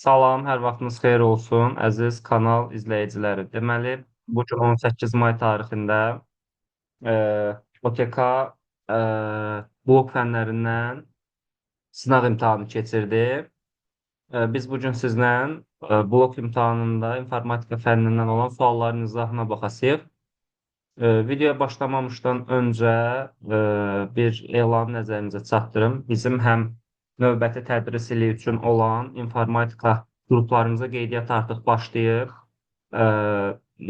Salam, hər vaxtınız xeyir olsun, əziz kanal izləyiciləri. Deməli, bu gün 18 may tarixində e, OTK e, blok fənlərindən sınaq imtahanı keçirdi. Biz bu gün sizlə blok imtahanında informatika fənnindən olan sualların izahına baxacağıq. Videoya başlamamışdan öncə bir elan nəzərinizə çatdırım. Bizim həm növbəti tədris ili üçün olan informatika qruplarımıza qeydiyyat artıq başlayır.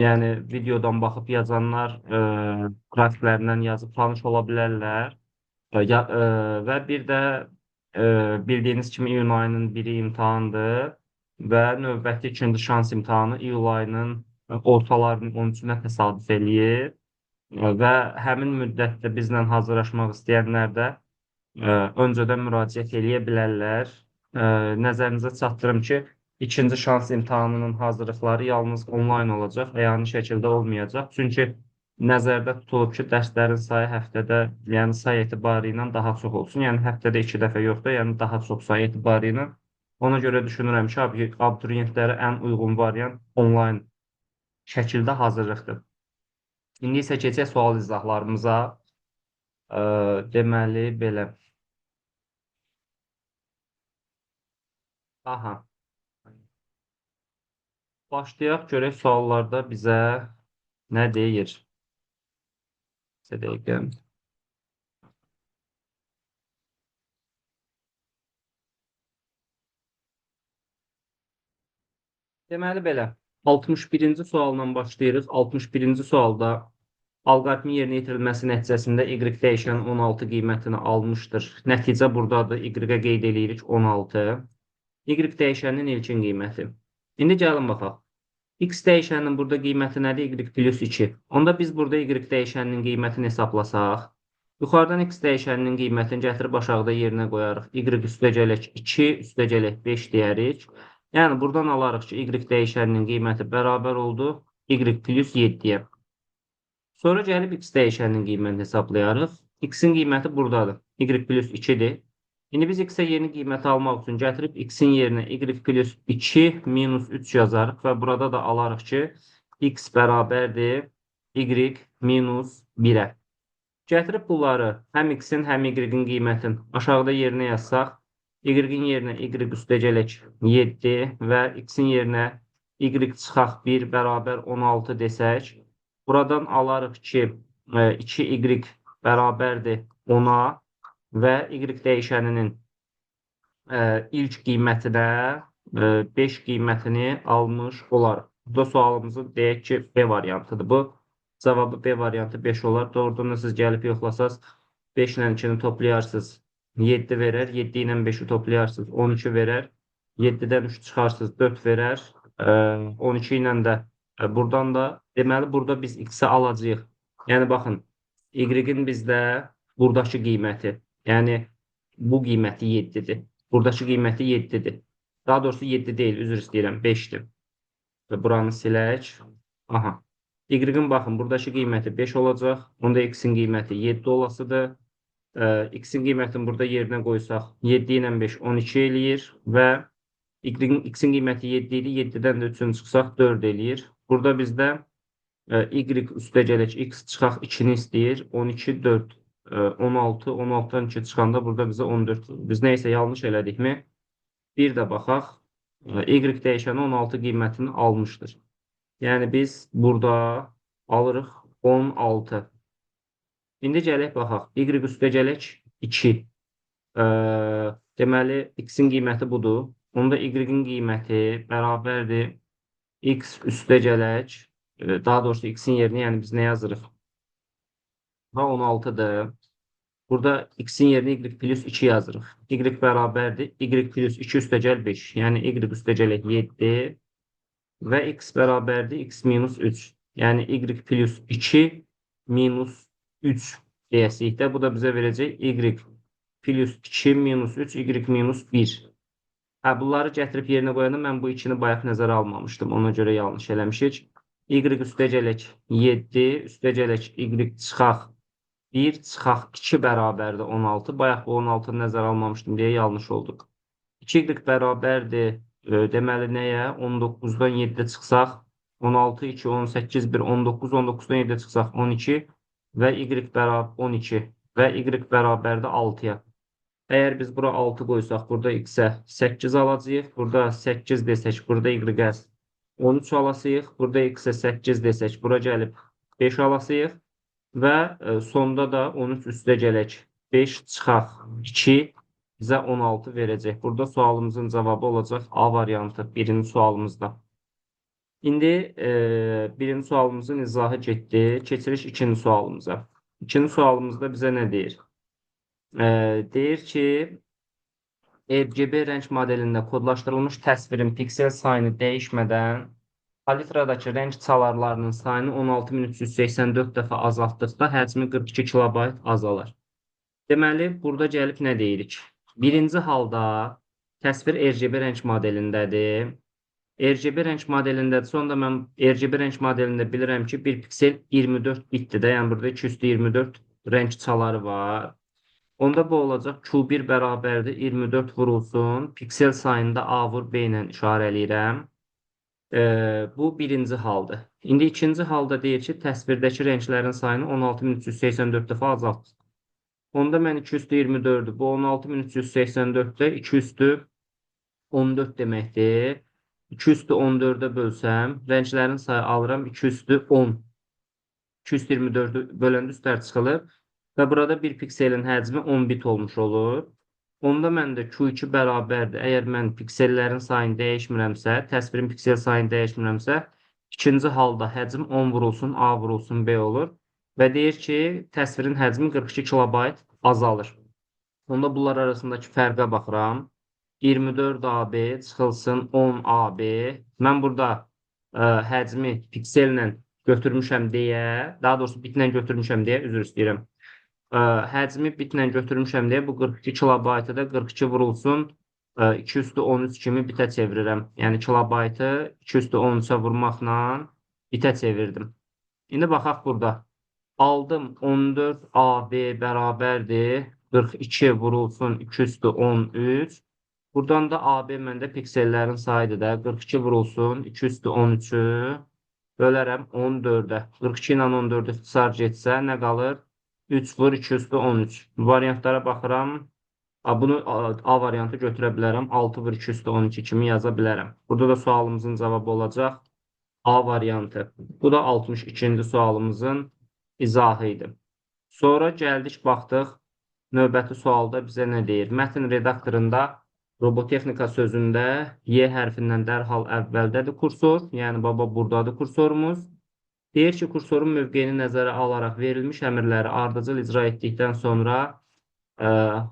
Yəni videodan baxıb yazanlar qrafiklərindən yazıb tanış ola bilərlər. Və bir də bildiyiniz kimi iyun ayının biri imtahandır və növbəti ikinci şans imtahanı iyul ayının ortalarının 13-nə təsadüf eləyir. Və həmin müddətdə bizlə hazırlaşmaq istəyənlər də öncədən müraciət eləyə bilərlər. Nəzərinizə çatdırım ki, ikinci şans imtahanının hazırlıqları yalnız onlayn olacaq, əyani şəkildə olmayacaq. Çünki nəzərdə tutulub ki, dərslərin sayı həftədə, yəni say etibarı ilə daha çox olsun. Yəni həftədə 2 dəfə yox da, yəni daha çox say etibarı ilə. Ona görə düşünürəm ki, abituriyentlərə ən uyğun variant onlayn şəkildə hazırlıqdır. İndi isə keçək sual izahlarımıza. Deməli, belə. Aha. Başlayaq görək suallarda bizə nə deyir. Bir dəqiqə. Deməli belə. 61-ci sualla başlayırıq. 61-ci sualda alqoritmin yerinə yetirilməsi nəticəsində Y dəyişən 16 qiymətini almışdır. Nəticə buradadır. Y-ə qeyd eləyirik 16. Y dəyişəninin ilkin qiyməti. İndi gəlin baxaq. X dəyişəninin burada qiyməti nədir? Y plus 2. Onda biz burada Y dəyişəninin qiymətini hesablasaq, yuxarıdan X dəyişəninin qiymətini gətirib aşağıda yerinə qoyarıq. Y üstəgələk 2, üstəgələk 5 deyərik. Yəni, buradan alarıq ki, Y dəyişəninin qiyməti bərabər oldu Y plus 7-yə. Sonra gəlib X dəyişəninin qiymətini hesablayarıq. X-in qiyməti buradadır. Y plus 2-dir. İndi biz X-ə yeni qiyməti almaq üçün gətirib X-in yerinə Y plus 2 minus 3 yazarıq və burada da alarıq ki, X bərabərdir Y minus 1-ə. Gətirib bunları həm X-in, həm Y-in qiymətini aşağıda yerinə yazsaq, Y-in yerinə Y üstəgələk 7 və X-in yerinə Y çıxaq 1 bərabər 16 desək, buradan alarıq ki, 2Y bərabərdir 10-a və Y dəyişəninin ilk qiymətinə 5 qiymətini almış olarıq. Burada sualımızı deyək ki, B variantıdır bu. Cavabı B variantı 5 olar. Doğrudan da siz gəlib yoxlasaz 5 ilə 2-ni toplayarsınız, 7 verər. 7 ilə 5-i toplayarsınız, 12 verər. 7-dən 3 çıxarsınız, 4 verər. 12 ilə də buradan da, deməli, burada biz X-i alacağıq. Yəni, baxın, Y-in bizdə buradakı qiyməti, yəni bu qiyməti 7-dir. Buradakı qiyməti 7-dir. Daha doğrusu 7 deyil, üzr istəyirəm, 5-dir. Və buranı silək. Aha. Y-in baxın, buradakı qiyməti 5 olacaq. Onda X-in qiyməti 7 olasıdır. X-in qiymətini burada yerinə qoysaq, 7 ilə 5, 12 eləyir və X-in qiyməti 7 idi. 7-dən də 3-ünü çıxsaq 4 eləyir. Burada bizdə Y üstəgələk X çıxaq 2-ni istəyir. 12, 4, 16, 16-dan 2 çıxanda burada bizə 14. Biz nəysə yanlış elədikmi? Bir də baxaq. Y dəyişəni 16 qiymətini almışdır. Yəni biz burada alırıq 16. İndi gələk baxaq. Y üstəgələk 2. Deməli, X-in qiyməti budur. Onda Y-in qiyməti bərabərdir X üstəgələk, daha doğrusu X-in yerinə, yəni biz nə yazırıq? Ha, 16-dır. Burada X-in yerinə Y plus 2 yazırıq. Y bərabərdir Y plus 2 üstəgəl 5. Yəni Y üstəgələk 7 və X bərabərdir X minus 3. Yəni Y plus 2 minus 3 deyəsik də. Bu da bizə verəcək Y plus 2 minus 3, Y minus 1. Hə, bunları gətirib yerinə qoyanda mən bu 2-ni bayaq nəzərə almamışdım. Ona görə yanlış eləmişik. Y üstəgələk 7, üstəgələk Y çıxaq 1, çıxaq 2 bərabərdir 16. Bayaq bu 16-nı nəzərə almamışdım deyə yanlış olduq. 2Y bərabərdir Deməli nəyə? 19-dan 7 çıxsaq 16, 2, 18, 1, 19, 19-dan 7 çıxsaq 12 və y bərabər 12 və y bərabərdir 6-ya. Əgər biz bura 6 qoysaq, burada x-ə 8 alacağıq. Burada 8 desək, burada y-ə 13 alasıyıq. Burada x-ə 8 desək, bura gəlib 5 alasıyıq. Və sonda da 13 üstə gələk. 5 çıxaq 2 bizə 16 verəcək. Burada sualımızın cavabı olacaq A variantı birinci sualımızda. İndi birinci sualımızın izahı getdi. Keçirik ikinci sualımıza. İkinci sualımızda bizə nə deyir? Deyir ki, RGB rəng modelində kodlaşdırılmış təsvirin piksel sayını dəyişmədən palitradakı rəng çalarlarının sayını 16384 dəfə azaltdıqda həcmi 42 kilobayt azalar. Deməli, burada gəlib nə deyirik? Birinci halda təsvir RGB rəng modelindədir. RGB rəng modelindədirsə, onda mən RGB rəng modelində bilirəm ki, bir piksel 24 bitdir də. Yəni burada 224 rəng çaları var. Onda bu olacaq Q1 bərabərdir 24 vurulsun. Piksel sayında A vur B ilə işarə eləyirəm. Bu birinci haldır. İndi ikinci halda deyir ki, təsvirdəki rənglərin sayını 16384 dəfə azaltdıq. Onda mən 224-ü, bu 16384-də 214 deməkdir. 214-ə bölsəm, rənglərin sayı alıram 210. 224-ü böləndə üstlər çıxılır və burada bir pikselin həcmi 10 bit olmuş olur. Onda məndə Q2 bərabərdir. Əgər mən piksellərin sayını dəyişmirəmsə, təsvirin piksel sayını dəyişmirəmsə, ikinci halda həcm 10 vurulsun, A vurulsun, B olur. Və deyir ki, təsvirin həcmi 42 kilobayt azalır. Onda bunlar arasındakı fərqə baxıram. 24 AB çıxılsın 10 AB. Mən burada həcmi piksellə götürmüşəm deyə, daha doğrusu bitlə götürmüşəm deyə, üzr istəyirəm. Həcmi bitlə götürmüşəm deyə bu 42 kilobaytı da 42 vurulsun 2 üstü 13 kimi bitə çevirirəm. Yəni kilobaytı 2 üstü 13-ə vurmaqla bitə çevirdim. İndi baxaq burada. Aldım 14 AB bərabərdir 42 vurulsun 2 üstü 13. Buradan da AB məndə piksellərin sayıdır da. 42 vurulsun 2 üstü 13-ü bölərəm 14-ə. 42 ilə 14 ixtisar getsə nə qalır? 3 vur 2 üstü 13. Variantlara baxıram. Bunu A variantı götürə bilərəm. 6 vur 2 üstü 12 kimi yaza bilərəm. Burada da sualımızın cavabı olacaq A variantı. Bu da 62-ci sualımızın izahı idi. Sonra gəldik, baxdıq. Növbəti sualda bizə nə deyir? Mətn redaktorunda robotexnika sözündə Y hərfindən dərhal əvvəldədir kursor. Yəni, baba, buradadır kursorumuz. Deyir ki, kursorun mövqeyini nəzərə alaraq verilmiş əmrləri ardıcıl icra etdikdən sonra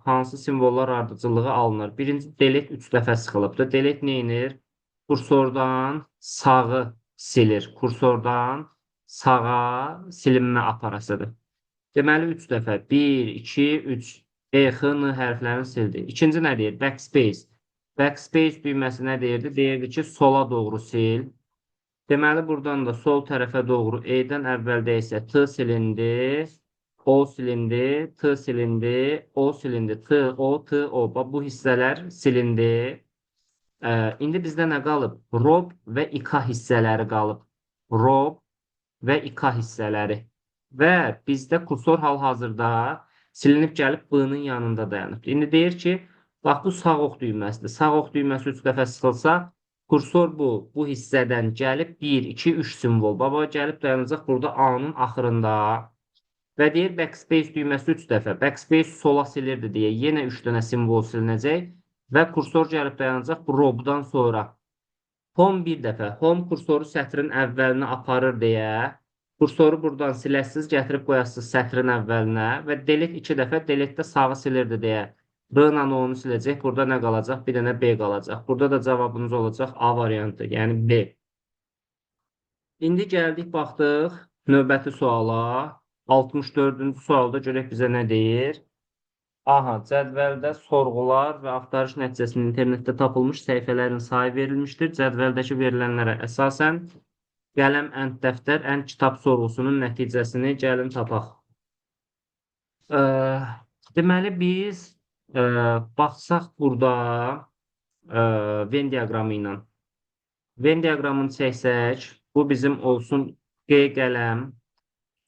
hansı simvollar ardıcıllığı alınır? Birinci, delete 3 dəfə sıxılıbdır. Delete nə edir? Kursordan sağı silir. Kursordan sağa silinmə aparasıdır. Deməli, 3 dəfə. 1, 2, 3. E, X, N hərflərini sildi. İkinci nə deyir? Backspace. Backspace düyməsi nə deyirdi? Deyirdi ki, sola doğru sil. Deməli, buradan da sol tərəfə doğru E-dən əvvəldə isə T silindi, O silindi, T silindi, O silindi, T, O, T, O. Bax, bu hissələr silindi. İndi bizdə nə qalıb? Rob və İK hissələri qalıb. Rob və İK hissələri. Və bizdə kursor hal-hazırda silinib gəlib B-nın yanında dayanıb. İndi deyir ki, bax bu sağ ox düyməsidir. Sağ ox düyməsi 3 dəfə sıxılsa, kursor bu hissədən gəlib 1, 2, 3 simvol. Baba gəlib dayanacaq burada A-nın axırında. Və deyir backspace düyməsi 3 dəfə. Backspace sola silirdi deyə yenə 3 dənə simvol silinəcək və kursor gəlib dayanacaq bu robdan sonra. Home bir dəfə. Home kursoru sətrin əvvəlinə aparır deyə kursoru buradan siləsiz, gətirib qoyasınız sətrin əvvəlinə və delete 2 dəfə, delete də sağı silirdi deyə R ilə O-nu siləcək. Burada nə qalacaq? Bir dənə B qalacaq. Burada da cavabınız olacaq A variantı, yəni B. İndi gəldik, baxdıq növbəti suala. 64-cü sualda görək bizə nə deyir? Aha, cədvəldə sorğular və axtarış nəticəsində internetdə tapılmış səhifələrin sayı verilmişdir. Cədvəldəki verilənlərə əsasən qələm and dəftər and kitab sorğusunun nəticəsini gəlin tapaq. Deməli, biz baxsaq burada Venn diaqramı ilə. Venn diaqramını çəksək, bu bizim olsun Q qələm,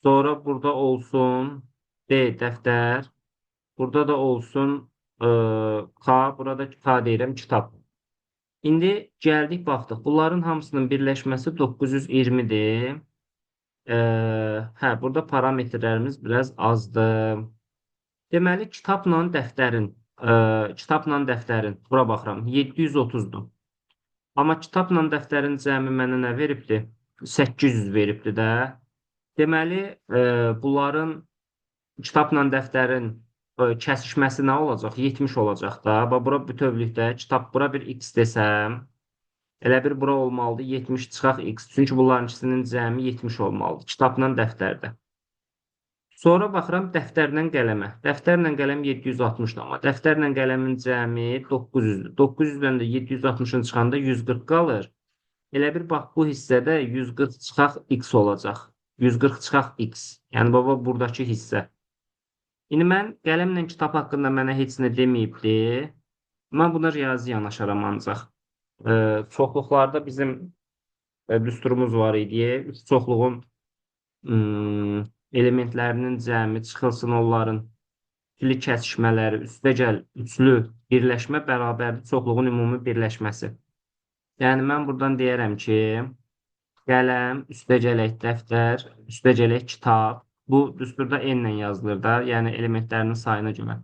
sonra burada olsun D dəftər, burada da olsun K, burada K deyirəm, kitab. İndi gəldik, baxdıq. Bunların hamısının birləşməsi 920-dir. Hə, burada parametrlərimiz biraz azdır. Deməli, kitabla dəftərin, bura baxıram, 730-dur. Amma kitabla dəftərin cəmi mənə nə veribdir? 800 veribdir də. Deməli, bunların kitabla dəftərin kəsişməsi nə olacaq? 70 olacaq da. Bax, bura bütövlükdə kitab, bura bir x desəm, elə bir bura olmalıdır 70 çıxaq x. Çünki bunların ikisinin cəmi 70 olmalıdır. Kitabla dəftərdə. Sonra baxıram dəftərlə qələmə. Dəftərlə qələm 760-dır, amma dəftərlə qələmin cəmi 900-dür. 900-dən də 760-ın çıxanda 140 qalır. Elə bir bax, bu hissədə 140 çıxaq x olacaq. 140 çıxaq x. Yəni, baba, buradakı hissə. İndi mən qələmlə kitab haqqında mənə heç nə deməyibdi. Mən buna riyazi yanaşaram ancaq. Çoxluqlarda bizim düsturumuz var idi. Üç çoxluğun elementlərinin cəmi çıxılsın onların ikili kəsişmələri, üstəgəl üçlü birləşmə bərabərdir çoxluğun ümumi birləşməsi. Yəni, mən buradan deyərəm ki, qələm, üstəgələk dəftər, üstəgələk kitab. Bu düsturda n ilə yazılır da, yəni elementlərinin sayına görə.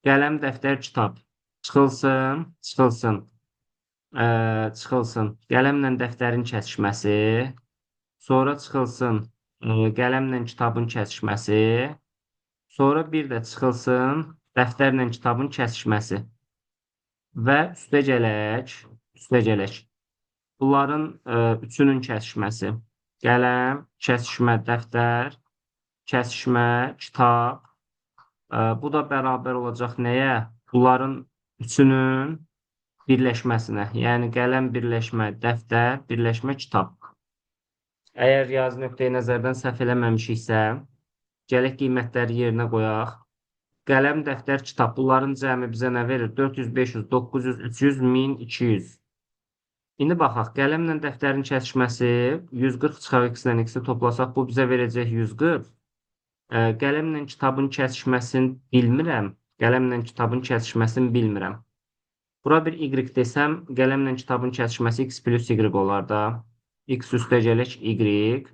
Qələm, dəftər, kitab. Çıxılsın, çıxılsın. Çıxılsın. Qələmlə dəftərin kəsişməsi. Sonra çıxılsın qələmlə kitabın kəsişməsi. Sonra bir də çıxılsın dəftərlə kitabın kəsişməsi. Və üstəgələk. Bunların üçünün kəsişməsi. Qələm, kəsişmə, dəftər, kəsişmə, kitab. Bu da bərabər olacaq nəyə? Bunların üçünün birləşməsinə. Yəni, qələm birləşmə, dəftər, birləşmə, kitab. Əgər riyazi nöqteyi nəzərdən səhv eləməmişiksə, gələk qiymətləri yerinə qoyaq. Qələm, dəftər, kitab. Bunların cəmi bizə nə verir? 400, 500, 900, 300, 1200. İndi baxaq, qələmlə dəftərin kəsişməsi 140 çıxaq x-lə x-i toplasaq, bu bizə verəcək 140. Qələmlə kitabın kəsişməsini bilmirəm. Qələmlə kitabın kəsişməsini bilmirəm. Bura bir y desəm, qələmlə kitabın kəsişməsi x plus y olar da. X üstəgələk y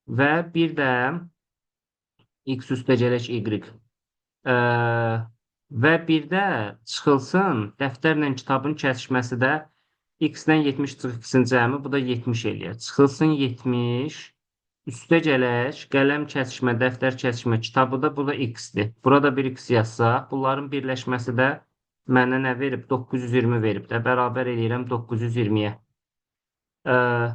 və bir də x üstəgələk y. Və bir də çıxılsın dəftərlə kitabın kəsişməsi də x-lə 70 çıx x-in cəmi, bu da 70 eləyər. Çıxılsın 70, üstəgələk qələm kəsişmə, dəftər kəsişmə, kitabı da bu da x-dir. Burada bir x yazsaq, bunların birləşməsi də mənə nə verib? 920 verib də, bərabər eləyirəm 920-yə.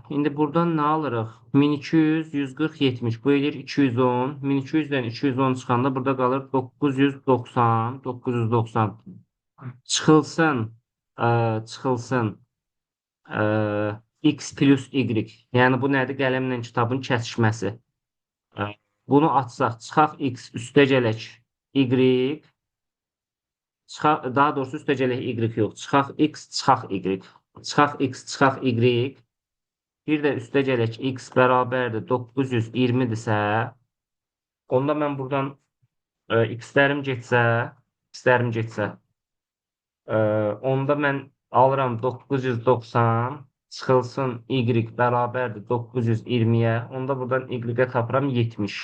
İndi buradan nə alırıq? 1200, 140, 70. Bu eləyir 210. 1200-dən 210 çıxanda burada qalır 990. 990. Çıxılsın, çıxılsın. X plus Y. Yəni, bu nədir? Qələmlə kitabın kəsişməsi. Bunu açsaq, çıxaq X üstəgələk Y. Çıxaq, daha doğrusu üstəgələk Y yox. Çıxaq X, çıxaq Y. Çıxaq X, çıxaq Y. Bir də üstəgələk X bərabərdir 920-dirsə, onda mən buradan X-lərim getsə, X-lərim getsə, onda mən alıram 990, çıxılsın Y bərabərdir 920-yə, onda buradan Y-ə tapıram 70.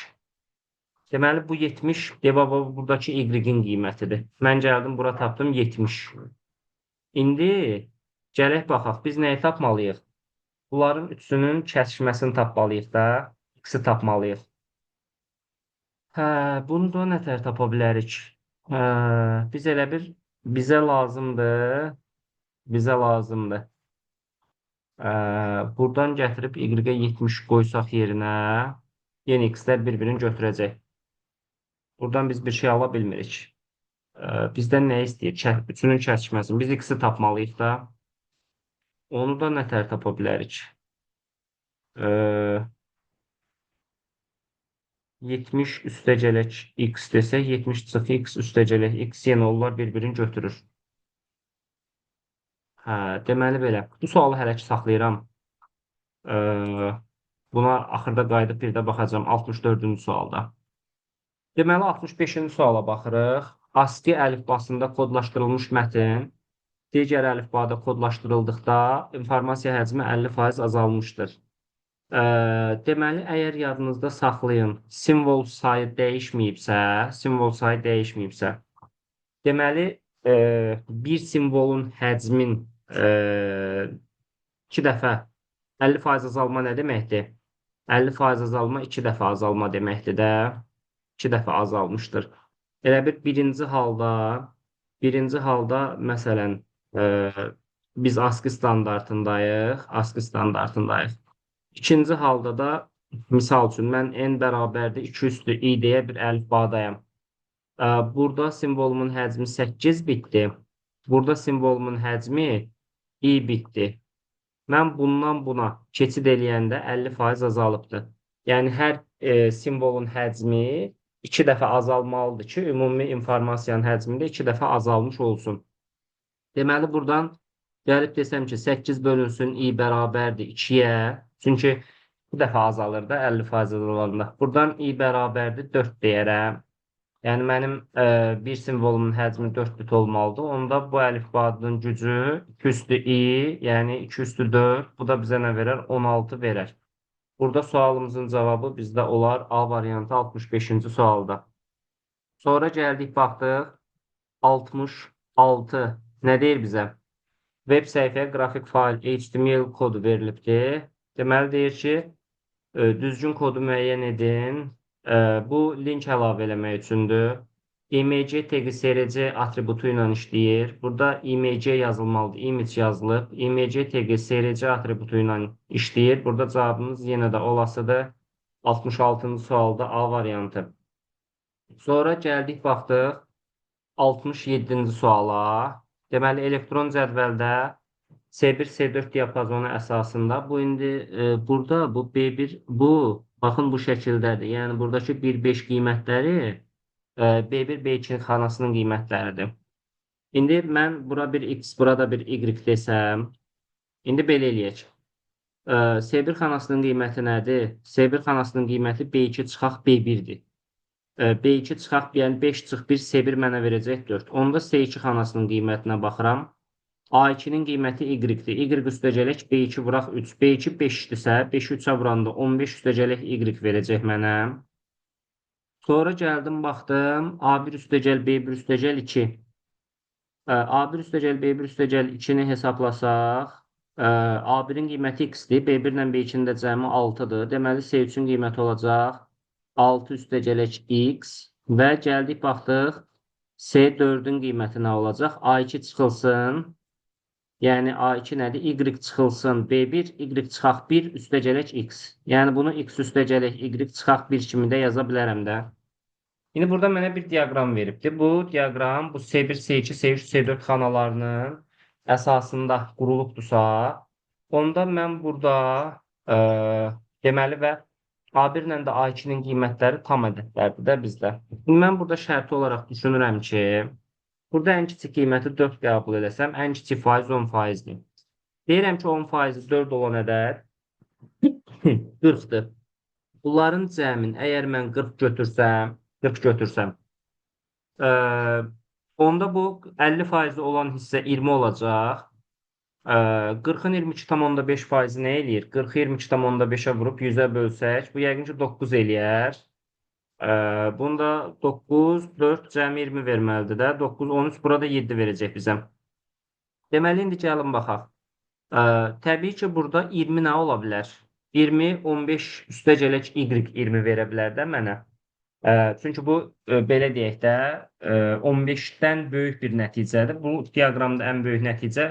Deməli, bu 70, baba, buradakı Y-in qiymətidir. Mən gəldim, bura tapdım 70. İndi gələk baxaq, biz nəyi tapmalıyıq? Bunların üçünün kəsişməsini tapmalıyıq da, X-i tapmalıyıq. Hə, bunu da nətər tapa bilərik? Hə, biz elə bir, bizə lazımdır, bizə lazımdır. Buradan gətirib Y-ə 70 qoysaq yerinə, yenə X-lər bir-birini götürəcək. Buradan biz bir şey ala bilmirik. Bizdən nə istəyir? Üçünün kəsişməsini. Biz X-i tapmalıyıq da. Onu da nətər tapa bilərik? 70 üstəgələk X desək, 70 çıx X üstəgələk X, yenə onlar bir-birini götürür. Hə, deməli belə. Bu sualı hələ ki saxlayıram. Buna axırda qayıdıb bir də baxacağam 64-cü sualda. Deməli 65-ci suala baxırıq. ASCII əlifbasında kodlaşdırılmış mətin digər əlifbada kodlaşdırıldıqda informasiya həcmi 50% azalmışdır. Deməli, əgər yadınızda saxlayın, simvol sayı dəyişməyibsə, deməli, bir simvolun həcmin 2 dəfə 50% azalma nə deməkdir? 50% azalma 2 dəfə azalma deməkdir də. 2 dəfə azalmışdır. Elə bir birinci halda məsələn, biz ASCII standartındayıq. İkinci halda da misal üçün mən N bərabərdir 2 üstü I deyə bir əlifbadayam. Burada simvolumun həcmi 8 bitdir. Burada simvolumun həcmi I bitdir. Mən bundan buna keçid eləyəndə 50% azalıbdır. Yəni hər simvolun həcmi 2 dəfə azalmalıdır ki, ümumi informasiyanın həcmində 2 dəfə azalmış olsun. Deməli, buradan gəlib desəm ki, 8 bölünsün I bərabərdir 2-yə. Çünki bu dəfə azalır da 50% azalanda. Buradan I bərabərdir 4 deyərəm. Yəni, mənim bir simvolumun həcmi 4 bit olmalıdır. Onda bu əlifbadın gücü 2 üstü I, yəni 2 üstü 4. Bu da bizə nə verər? 16 verər. Burada sualımızın cavabı bizdə olar A variantı 65-ci sualda. Sonra gəldik, baxdıq. 66 nə deyir bizə? Web səhifəyə qrafik fayl HTML kodu verilibdir. Deməli, deyir ki, düzgün kodu müəyyən edin. Bu link əlavə eləmək üçündür. IMG tagi SRC atributu ilə işləyir. Burada IMG yazılmalıdır. Image yazılıb. IMG tagi SRC atributu ilə işləyir. Burada cavabımız yenə də olasıdır. 66-cı sualda A variantı. Sonra gəldik, baxdıq 67-ci suala. Deməli, elektron cədvəldə S1, S4 diapazonu əsasında bu indi burada bu B1, bu baxın bu şəkildədir. Yəni, buradakı 1, 5 qiymətləri B1, B2 xanasının qiymətləridir. İndi mən bura bir X, burada bir Y desəm, indi belə eləyək. S1 xanasının qiyməti nədir? S1 xanasının qiyməti B2 çıxaq B1-dir. B2 çıxaq, yəni 5 çıx 1, S1 mənə verəcək 4. Onda S2 xanasının qiymətinə baxıram. A2-nin qiyməti Y-dir. Y üstəgələk B2 vuraq 3. B2 5-dirsə, 5-i 3-ə vuranda 15 üstəgələk Y verəcək mənə. Sonra gəldim, baxdım. A1 üstəgəl B1 üstəgəl 2. A1 üstəgəl B1 üstəgəl 2-ni hesablasaq, A1-in qiyməti X-dir. B1 ilə B2-nin də cəmi 6-dır. Deməli, S3-ün qiyməti olacaq 6 üstəgələk X və gəldik, baxdıq, S4-ün qiyməti nə olacaq? A2 çıxılsın. Yəni, A2 nədir? Y çıxılsın B1, Y çıxaq 1 üstəgələk X. Yəni, bunu X üstəgələk Y çıxaq 1 kimi də yaza bilərəm də. İndi burada mənə bir diaqram veribdir. Bu diaqram bu S1, S2, S3, S4 xanalarının əsasında qurulubdursa, onda mən burada deməli və A1 ilə də A2-nin qiymətləri tam ədədlərdir də bizdə. İndi mən burada şərti olaraq düşünürəm ki, burada ən kiçik qiyməti 4 qəbul eləsəm, ən kiçik faiz 10%-dir. Deyirəm ki, 10%-i 4 olan ədəd 40-dır. Bunların cəmin, əgər mən 40 götürsəm, onda bu 50% olan hissə 20 olacaq. 40-ın 22,5%-i nə eləyir? 40-ı 22,5-ə vurub 100-ə bölsək, bu yəqin ki 9 eləyər. Bunda 9, 4, cəmi 20 verməlidir də. 9, 13, burada 7 verəcək bizə. Deməli, indi gəlin baxaq. Təbii ki, burada 20 nə ola bilər? 20, 15 üstəgələk Y 20 verə bilər də mənə. Çünki bu, belə deyək də, 15-dən böyük bir nəticədir. Bu diaqramda ən böyük nəticə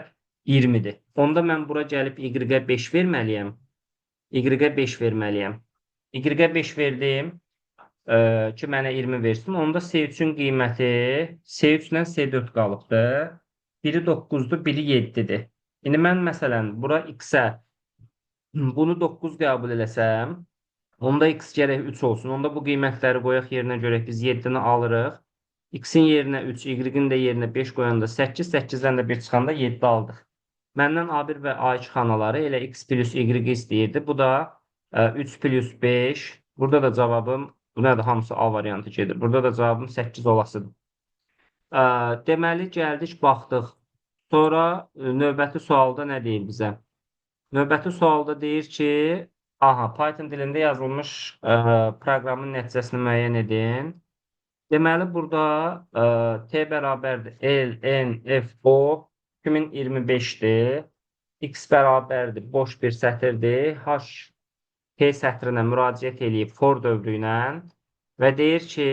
20-dir. Onda mən bura gəlib Y-ə 5 verməliyəm. Y-ə 5 verməliyəm. Y-ə 5 verdim ki, mənə 20 versin. Onda S3-ün qiyməti S3 ilə S4 qalıbdır. Biri 9-dur, biri 7-dir. İndi mən məsələn bura X-ə bunu 9 qəbul eləsəm, onda X gərək 3 olsun. Onda bu qiymətləri qoyaq yerinə görək biz 7-ni alırıq. X-in yerinə 3, Y-in də yerinə 5 qoyanda 8, 8-dən də 1 çıxanda 7 aldıq. Məndən A1 və A2 xanaları elə x plus y istəyirdi. Bu da 3 plus 5. Burada da cavabım, bu nədir? Hamısı A variantı gedir. Burada da cavabım 8 olasıdır. Deməli, gəldik, baxdıq. Sonra növbəti sualda nə deyir bizə? Növbəti sualda deyir ki, aha, Python dilində yazılmış proqramın nəticəsini müəyyən edin. Deməli, burada T bərabərdir L, N, F, O 2025-dir. X bərabərdir, boş bir sətirdir. H, T sətrinə müraciət eləyib for dövrü ilə və deyir ki,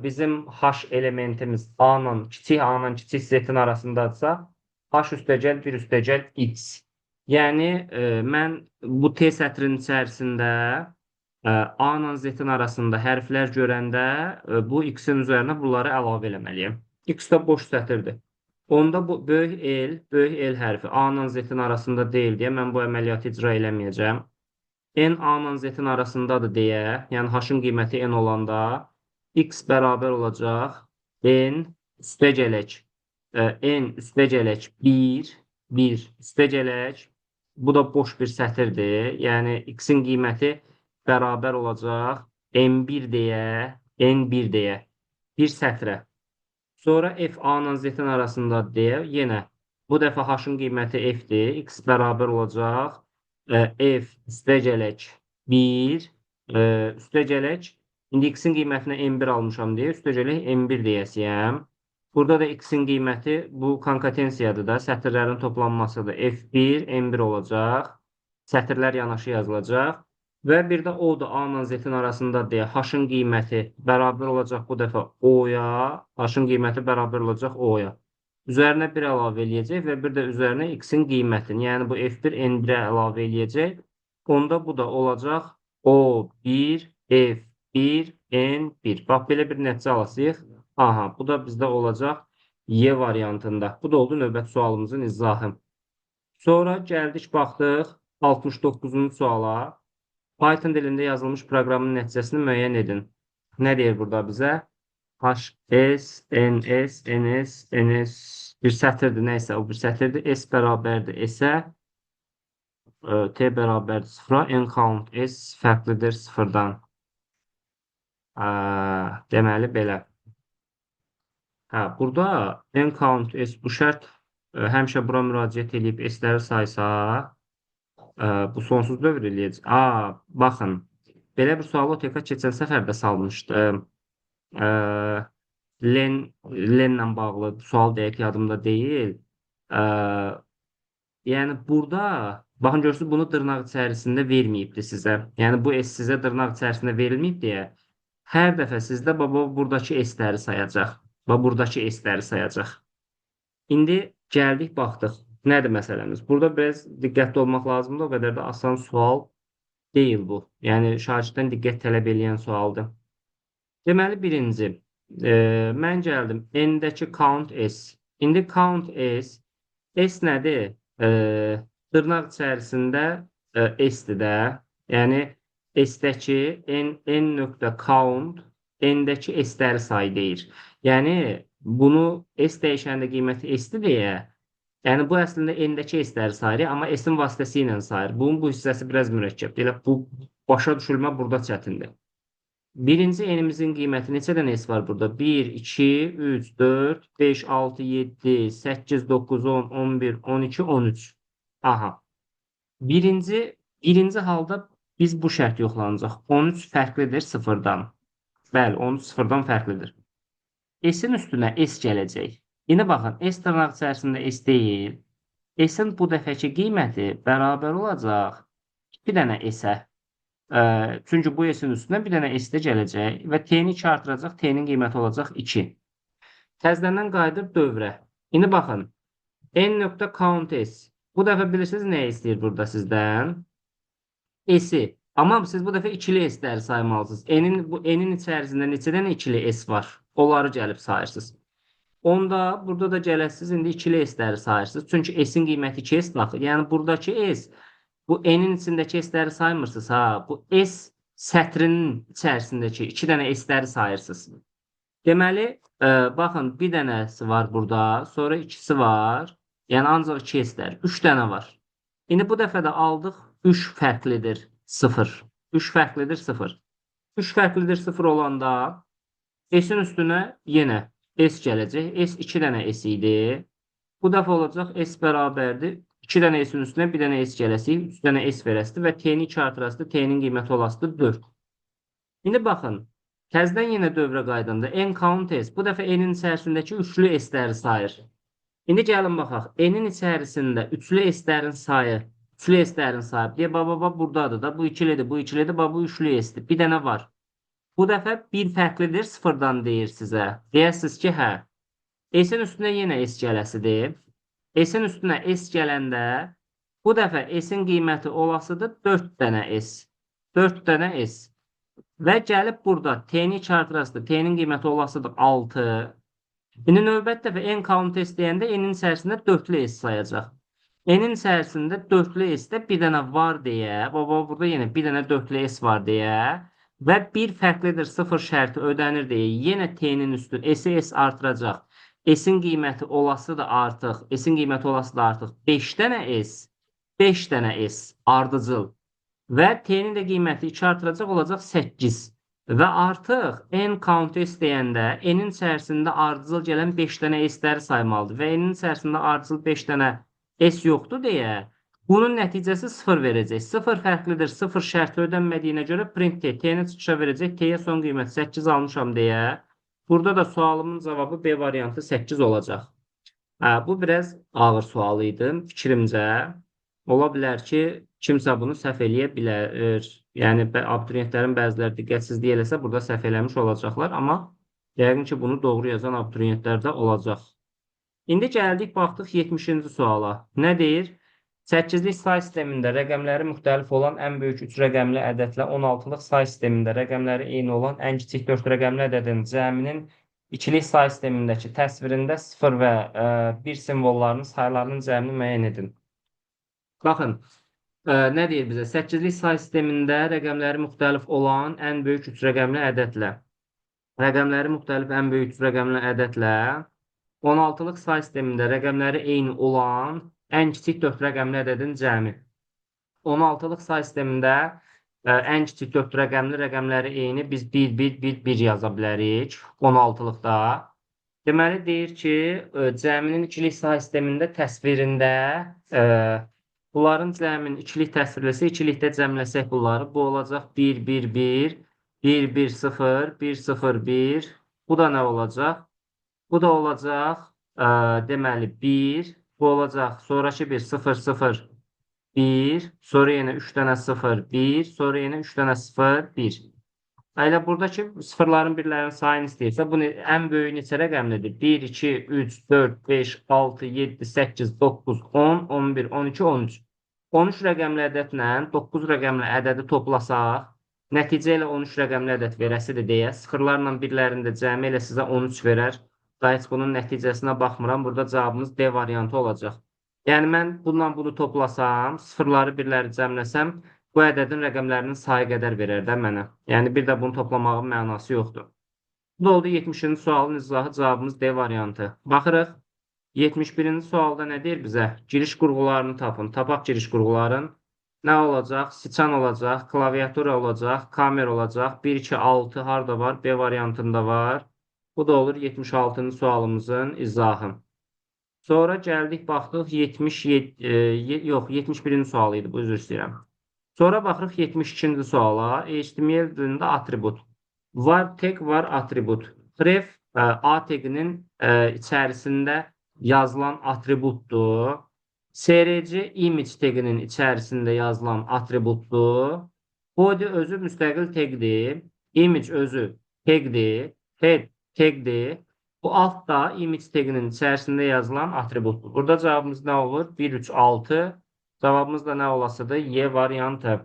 bizim H elementimiz A-la, kiçik A-la kiçik Z-in arasındadırsa, H üstəgəl 1 üstəgəl X. Yəni, mən bu T sətrinin içərisində A ilə Z-in arasında hərflər görəndə bu X-in üzərinə bunları əlavə eləməliyəm. X də boş sətirdir. Onda bu böyük L, böyük L hərfi A ilə Z-in arasında deyil deyə mən bu əməliyyatı icra eləməyəcəm. N A ilə Z-in arasındadır deyə, yəni H-ın qiyməti N olanda X bərabər olacaq N üstəgələk N üstəgələk 1, 1 üstəgələk, bu da boş bir sətirdir. Yəni X-in qiyməti bərabər olacaq N1 deyə, N1 deyə bir sətrə. Sonra F A ilə Z-in arasında deyə yenə bu dəfə H-ın qiyməti F-dir. X bərabər olacaq F üstəgələk 1 üstəgələk, indi X-in qiymətinə M1 almışam deyə üstəgələk M1 deyəsiyəm. Burada da X-in qiyməti bu konkatensiyadır da, sətirlərin toplanmasıdır. F1, M1 olacaq. Sətirlər yanaşı yazılacaq. Və bir də O da A ilə Z-in arasında deyə H-ın qiyməti bərabər olacaq bu dəfə O-ya. H-ın qiyməti bərabər olacaq O-ya. Üzərinə 1 əlavə eləyəcək və bir də üzərinə X-in qiymətini, yəni bu F1 N1-ə əlavə eləyəcək. Onda bu da olacaq O1, F1, N1. Bax, belə bir nəticə alasıyıq. Aha, bu da bizdə olacaq Y variantında. Bu da oldu növbəti sualımızın izahı. Sonra gəldik, baxdıq 69-cu suala. Python dilində yazılmış proqramın nəticəsini müəyyən edin. Nə deyir burada bizə? H, S, N, S, N, S, N, S bir sətirdir, nəysə o bir sətirdir. S bərabərdir S-ə, T bərabərdir 0-a, N count S fərqlidir 0-dan. Deməli, belə. Hə, burada N count S bu şərt həmişə bura müraciət eləyib S-ləri saysa, bu sonsuz dövr eləyəcək. Baxın, belə bir sualı OTK keçən səfər də salmışdı. Lenlə bağlı sual dəqiq yadımda deyil. Yəni burada, baxın görürsünüz, bunu dırnaq içərisində verməyibdir sizə. Yəni bu S sizə dırnaq içərisində verilməyib deyə hər dəfə sizdə baba buradakı S-ləri sayacaq. Və buradakı S-ləri sayacaq. İndi gəldik, baxdıq. Nədir məsələmiz? Burada biraz diqqətli olmaq lazımdır. O qədər də asan sual deyil bu. Yəni şagirddən diqqət tələb eləyən sualdır. Deməli, birinci, mən gəldim N-dəki count S. İndi count S, S nədir? Dırnaq içərisində S-dir də. Yəni S-dəki N, N nöqtə count, N-dəki S-ləri say deyir. Yəni bunu S dəyişəndə qiyməti S-dir deyə, yəni bu əslində N-dəki S-ləri sayır, amma S-in vasitəsi ilə sayır. Bunun bu hissəsi biraz mürəkkəbdir. Elə bu başa düşülmə burada çətindir. Birinci N-imizin qiyməti neçə dənə S var burada? 1, 2, 3, 4, 5, 6, 7, 8, 9, 10, 11, 12, 13. Aha. Birinci halda biz bu şərt yoxlanacaq. 13 fərqlidir sıfırdan. Bəli, 13 sıfırdan fərqlidir. S-in üstünə S gələcək. İndi baxın, S dırnaq içərisində S deyil. S-in bu dəfəki qiyməti bərabər olacaq 2 dənə S-ə. Çünki bu S-in üstünə bir dənə S də gələcək və T-ni 2 artıracaq, T-nin qiyməti olacaq 2. Təzədən qayıdıb dövrə. İndi baxın, N nöqtə count S. Bu dəfə bilirsiniz nə istəyir burada sizdən? S-i. Amma siz bu dəfə ikili S-ləri saymalısınız. Bu N-in içərisində neçə dənə ikili S var? Onları gəlib sayırsınız. Onda burada da gələsiniz, indi ikili S-ləri sayırsınız. Çünki S-in qiyməti 2S daxil. Yəni buradakı S, bu N-in içindəki S-ləri saymırsınız. Ha, bu S sətrinin içərisindəki 2 dənə S-ləri sayırsınız. Deməli, baxın, bir dənəsi var burada, sonra ikisi var. Yəni ancaq 2 S-lər. 3 dənə var. İndi bu dəfə də aldıq 3 fərqlidir 0. 3 fərqlidir 0. 3 fərqlidir 0 olanda S-in üstünə yenə S gələcək. S 2 dənə S idi. Bu dəfə olacaq S bərabərdir. 2 dənə S-in üstünə 1 dənə S gələsik, 3 dənə S verəsidir və T-ni 2 artırasıdır. T-nin qiyməti olasıdır 4. İndi baxın, təzədən yenə dövrə qaydanda N count S. Bu dəfə N-in içərisindəki üçlü S-ləri sayır. İndi gəlin baxaq. N-in içərisində üçlü S-lərin sayı, üçlü S-lərin sayı. Deyə, bax, bax, buradadır da. Bu ikilidir, bu ikilidir, bax, bu üçlü S-dir. Bir dənə var. Bu dəfə bir fərqlidir sıfırdan deyir sizə. Deyəsiniz ki, hə. S-in üstünə yenə S gələsidir. S-in üstünə S gələndə bu dəfə S-in qiyməti olasıdır 4 dənə S. 4 dənə S. Və gəlib burada T-ni 2 artırasıdır. T-nin qiyməti olasıdır 6. İndi növbəti dəfə N count S deyəndə N-in içərisində 4-lü S sayacaq. N-in içərisində 4-lü S-də bir dənə var deyə, baba burada yenə bir dənə 4-lü S var deyə və bir fərqlidir 0 şərti ödənir deyə yenə T-nin üstü S-i S artıracaq. S-in qiyməti olası da artıq, S-in qiyməti olası da artıq 5 dənə S, 5 dənə S ardıcıl və T-nin də qiyməti 2 artıracaq olacaq 8. Və artıq N count S deyəndə N-in içərisində ardıcıl gələn 5 dənə S-ləri saymalıdır və N-in içərisində ardıcıl 5 dənə S yoxdur deyə bunun nəticəsi 0 verəcək. 0 fərqlidir, 0 şərti ödənmədiyinə görə print T, T-ni çıxışa verəcək, T-yə son qiymət 8 almışam deyə. Burada da sualımın cavabı B variantı 8 olacaq. Hə, bu biraz ağır sual idi fikrimcə. Ola bilər ki, kimsə bunu səhv eləyə bilər. Yəni abituriyentlərin bəziləri diqqətsizlik eləsə burada səhv eləmiş olacaqlar, amma yəqin ki, bunu doğru yazan abituriyentlər də olacaq. İndi gəldik, baxdıq 70-ci suala. Nə deyir? 8-lik say sistemində rəqəmləri müxtəlif olan ən böyük 3 rəqəmli ədədlə 16-lıq say sistemində rəqəmləri eyni olan ən kiçik 4 rəqəmli ədədin cəminin ikilik say sistemindəki təsvirində 0 və 1 simvollarının saylarının cəmini müəyyən edin. Baxın, nə deyir bizə? 8-lik say sistemində rəqəmləri müxtəlif olan ən böyük 3 rəqəmli ədədlə rəqəmləri müxtəlif ən böyük 3 rəqəmli ədədlə 16-lıq say sistemində rəqəmləri eyni olan ən kiçik 4 rəqəmli ədədin cəmi. 16-lıq say sistemində ən kiçik 4 rəqəmli rəqəmləri eyni biz 1, 1, 1, 1 yaza bilərik 16-lıqda. Deməli, deyir ki, cəminin ikilik say sistemində təsvirində bunların cəminin ikilik təsvirləsə, ikilikdə cəmləsək bunları, bu olacaq 1, 1, 1, 1, 1, 0, 1, 0, 1. Bu da nə olacaq? Bu da olacaq, deməli, 1. Bu olacaq sonraki bir 0, 0, 1. Sonra yenə 3 dənə 0, 1. Sonra yenə 3 dənə 0, 1. Elə buradakı sıfırların birlərin sayını istəyirsə, bu ən böyük neçə rəqəmlidir? 1, 2, 3, 4, 5, 6, 7, 8, 9, 10, 11, 12, 13. 13 rəqəmli ədədlə 9 rəqəmli ədədi toplasaq, nəticə ilə 13 rəqəmli ədəd verəsidir deyə, sıfırlarla birlərin də cəmi elə sizə 13 verər. Daha heç bunun nəticəsinə baxmıram. Burada cavabımız D variantı olacaq. Yəni, mən bununla bunu toplasam, sıfırları birləri cəmləsəm, bu ədədin rəqəmlərinin sayı qədər verər də mənə. Yəni, bir də bunu toplamağın mənası yoxdur. Bu da oldu 70-ci sualın izahı, cavabımız D variantı. Baxırıq, 71-ci sualda nə deyir bizə? Giriş qurğularını tapın. Tapaq giriş qurğuların. Nə olacaq? Siçan olacaq, klaviatura olacaq, kamera olacaq. 1, 2, 6 harda var? B variantında var. Bu da olur 76-cı sualımızın izahı. Sonra gəldik, baxdıq 71-ci sual idi bu, üzr istəyirəm. Sonra baxırıq 72-ci suala. HTML dilində atribut. Var tag, var atribut. Href A taginin içərisində yazılan atributdur. SRC image taginin içərisində yazılan atributdur. Body özü müstəqil tagdir. Image özü tagdir. Head tagdir. Bu altda image taginin içərisində yazılan atributdur. Burada cavabımız nə olur? 1, 3, 6. Cavabımız da nə olasıdır? Y variantı.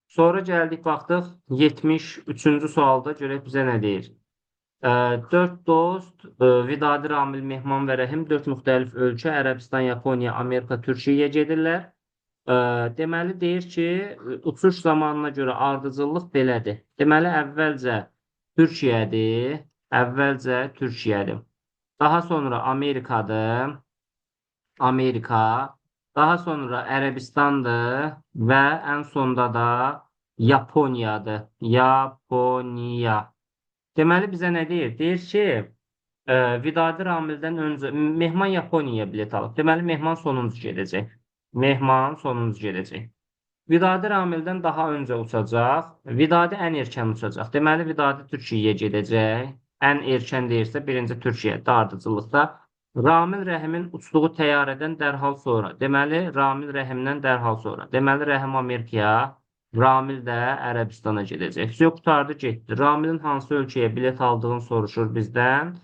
Sonra gəldik, baxdıq 73-cü sualda görək bizə nə deyir. 4 dost, Vidadi, Ramil, Mehman və Rəhim 4 müxtəlif ölkə Ərəbistan, Yaponiya, Amerika, Türkiyəyə gedirlər. Deməli, deyir ki, uçuş zamanına görə ardıcıllıq belədir. Deməli, əvvəlcə Türkiyədir. Əvvəlcə Türkiyədir. Daha sonra Amerikadır. Amerika, daha sonra Ərəbistandır və ən sonda da Yaponiyadır. Yaponiya. Deməli, bizə nə deyir? Deyir ki, Vidadi Ramildən öncə Mehman Yaponiyaya bilet alıb. Deməli, Mehman sonuncu gedəcək. Mehman sonuncu gedəcək. Vidadi Ramildən daha öncə uçacaq. Vidadi ən erkən uçacaq. Deməli, Vidadi Türkiyəyə gedəcək. Ən erkən deyirsə, birinci Türkiyə ardıcıllıqda. Ramil Rəhimin uçduğu təyyarədən dərhal sonra. Deməli, Ramil Rəhimdən dərhal sonra. Deməli, Rəhim Amerikaya, Ramil də Ərəbistana gedəcək. Yox, qurtardı, getdi. Ramilin hansı ölkəyə bilet aldığını soruşur bizdən.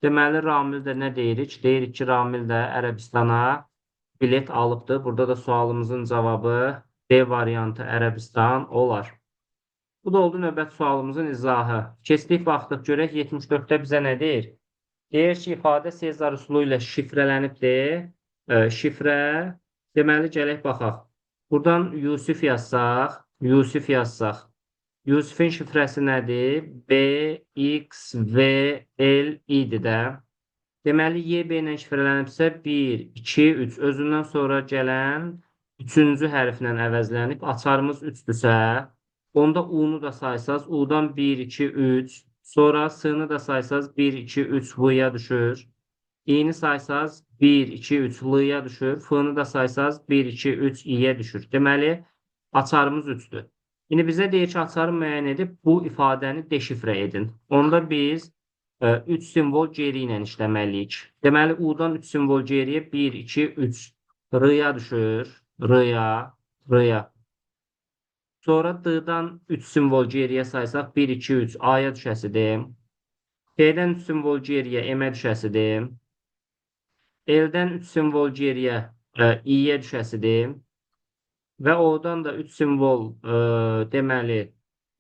Deməli, Ramil də nə deyirik? Deyirik ki, Ramil də Ərəbistana bilet alıbdır. Burada da sualımızın cavabı B variantı Ərəbistan olar. Bu da oldu növbəti sualımızın izahı. Keçdik, baxdıq, görək 74-də bizə nə deyir? Deyir ki, ifadə Sezar üsulu ilə şifrələnibdir. Şifrə, deməli, gələk baxaq. Buradan Yusif yazsaq, Yusif yazsaq. Yusifin şifrəsi nədir? B, X, V, L, I-dir də. Deməli, Y, B ilə şifrələnibsə 1, 2, 3. Özündən sonra gələn üçüncü hərflə əvəzlənib. Açarımız 3-dürsə, onda U-nu da saysaz, U-dan 1, 2, 3. Sonra S-nı da saysaz 1, 2, 3 V-ya düşür. İ-ni saysaz 1, 2, 3 L-ya düşür. F-nı da saysaz 1, 2, 3 İ-yə düşür. Deməli, açarımız 3-dür. İndi bizə deyir ki, açarı müəyyən edib bu ifadəni deşifrə edin. Onda biz 3 simvol geri ilə işləməliyik. Deməli, U-dan 3 simvol geriyə 1, 2, 3 R-ya düşür. R-ya, R-ya. Sonra D-dan 3 simvol geriyə saysaq 1, 2, 3 A-ya düşəsidir. P-dən 3 simvol geriyə M-ə düşəsidir. L-dən 3 simvol geriyə I-yə düşəsidir. Və O-dan da 3 simvol deməli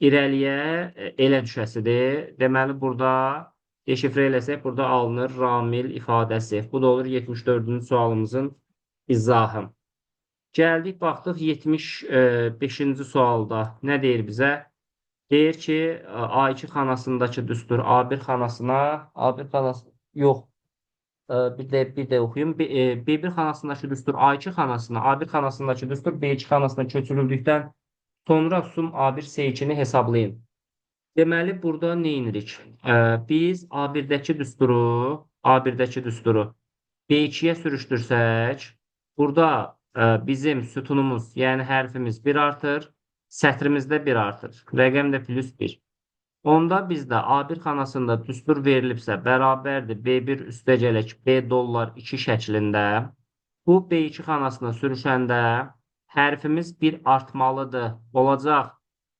irəliyə elə düşəsidir. Deməli, burada deşifrə eləsək, burada alınır Ramil ifadəsi. Bu da olur 74-cü sualımızın izahı. Gəldik, baxdıq 75-ci sualda nə deyir bizə? Deyir ki, A2 xanasındakı düstur A1 xanasına, A1 xanası yox, bir də oxuyum. B1 xanasındakı düstur A2 xanasına, A1 xanasındakı düstur B2 xanasına köçürüldükdən sonra sum A1 S2-ni hesablayın. Deməli, burada nə edirik? Biz A1-dəki düsturu, A1-dəki düsturu B2-yə sürüşdürsək, burada bizim sütunumuz, yəni hərfimiz 1 artır, sətrimizdə 1 artır. Rəqəm də plus 1. Onda bizdə A1 xanasında düstur verilibsə, bərabərdir B1 üstəgələk B dollar 2 şəklində. Bu B2 xanasına sürüşəndə hərfimiz 1 artmalıdır. Olacaq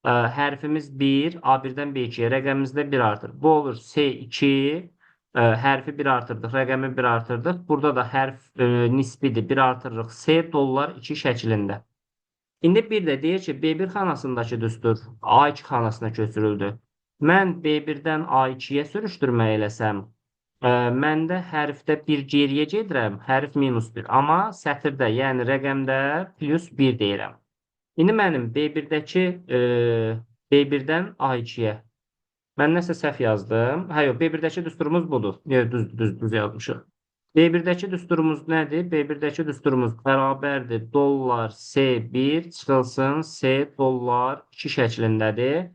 hərfimiz 1, A1-dən B2-yə rəqəmimizdə 1 artır. Bu olur S2, hərfi 1 artırdıq, rəqəmi 1 artırdıq. Burada da hərf nisbidir, 1 artırırıq. S dollar 2 şəklində. İndi bir də deyir ki, B1 xanasındakı düstur A2 xanasına köçürüldü. Mən B1-dən A2-yə sürüşdürmə eləsəm, məndə hərfdə 1 geriyə gedirəm, hərf minus 1. Amma sətirdə, yəni rəqəmdə plus 1 deyirəm. İndi mənim B1-dəki B1-dən A2-yə. Mən nəsə səhv yazdım. Hə, yox, B1-dəki düsturumuz budur. Yox, düz yazmışıq. B1-dəki düsturumuz nədir? B1-dəki düsturumuz bərabərdir dollar S1 çıxılsın S dollar 2 şəklindədir.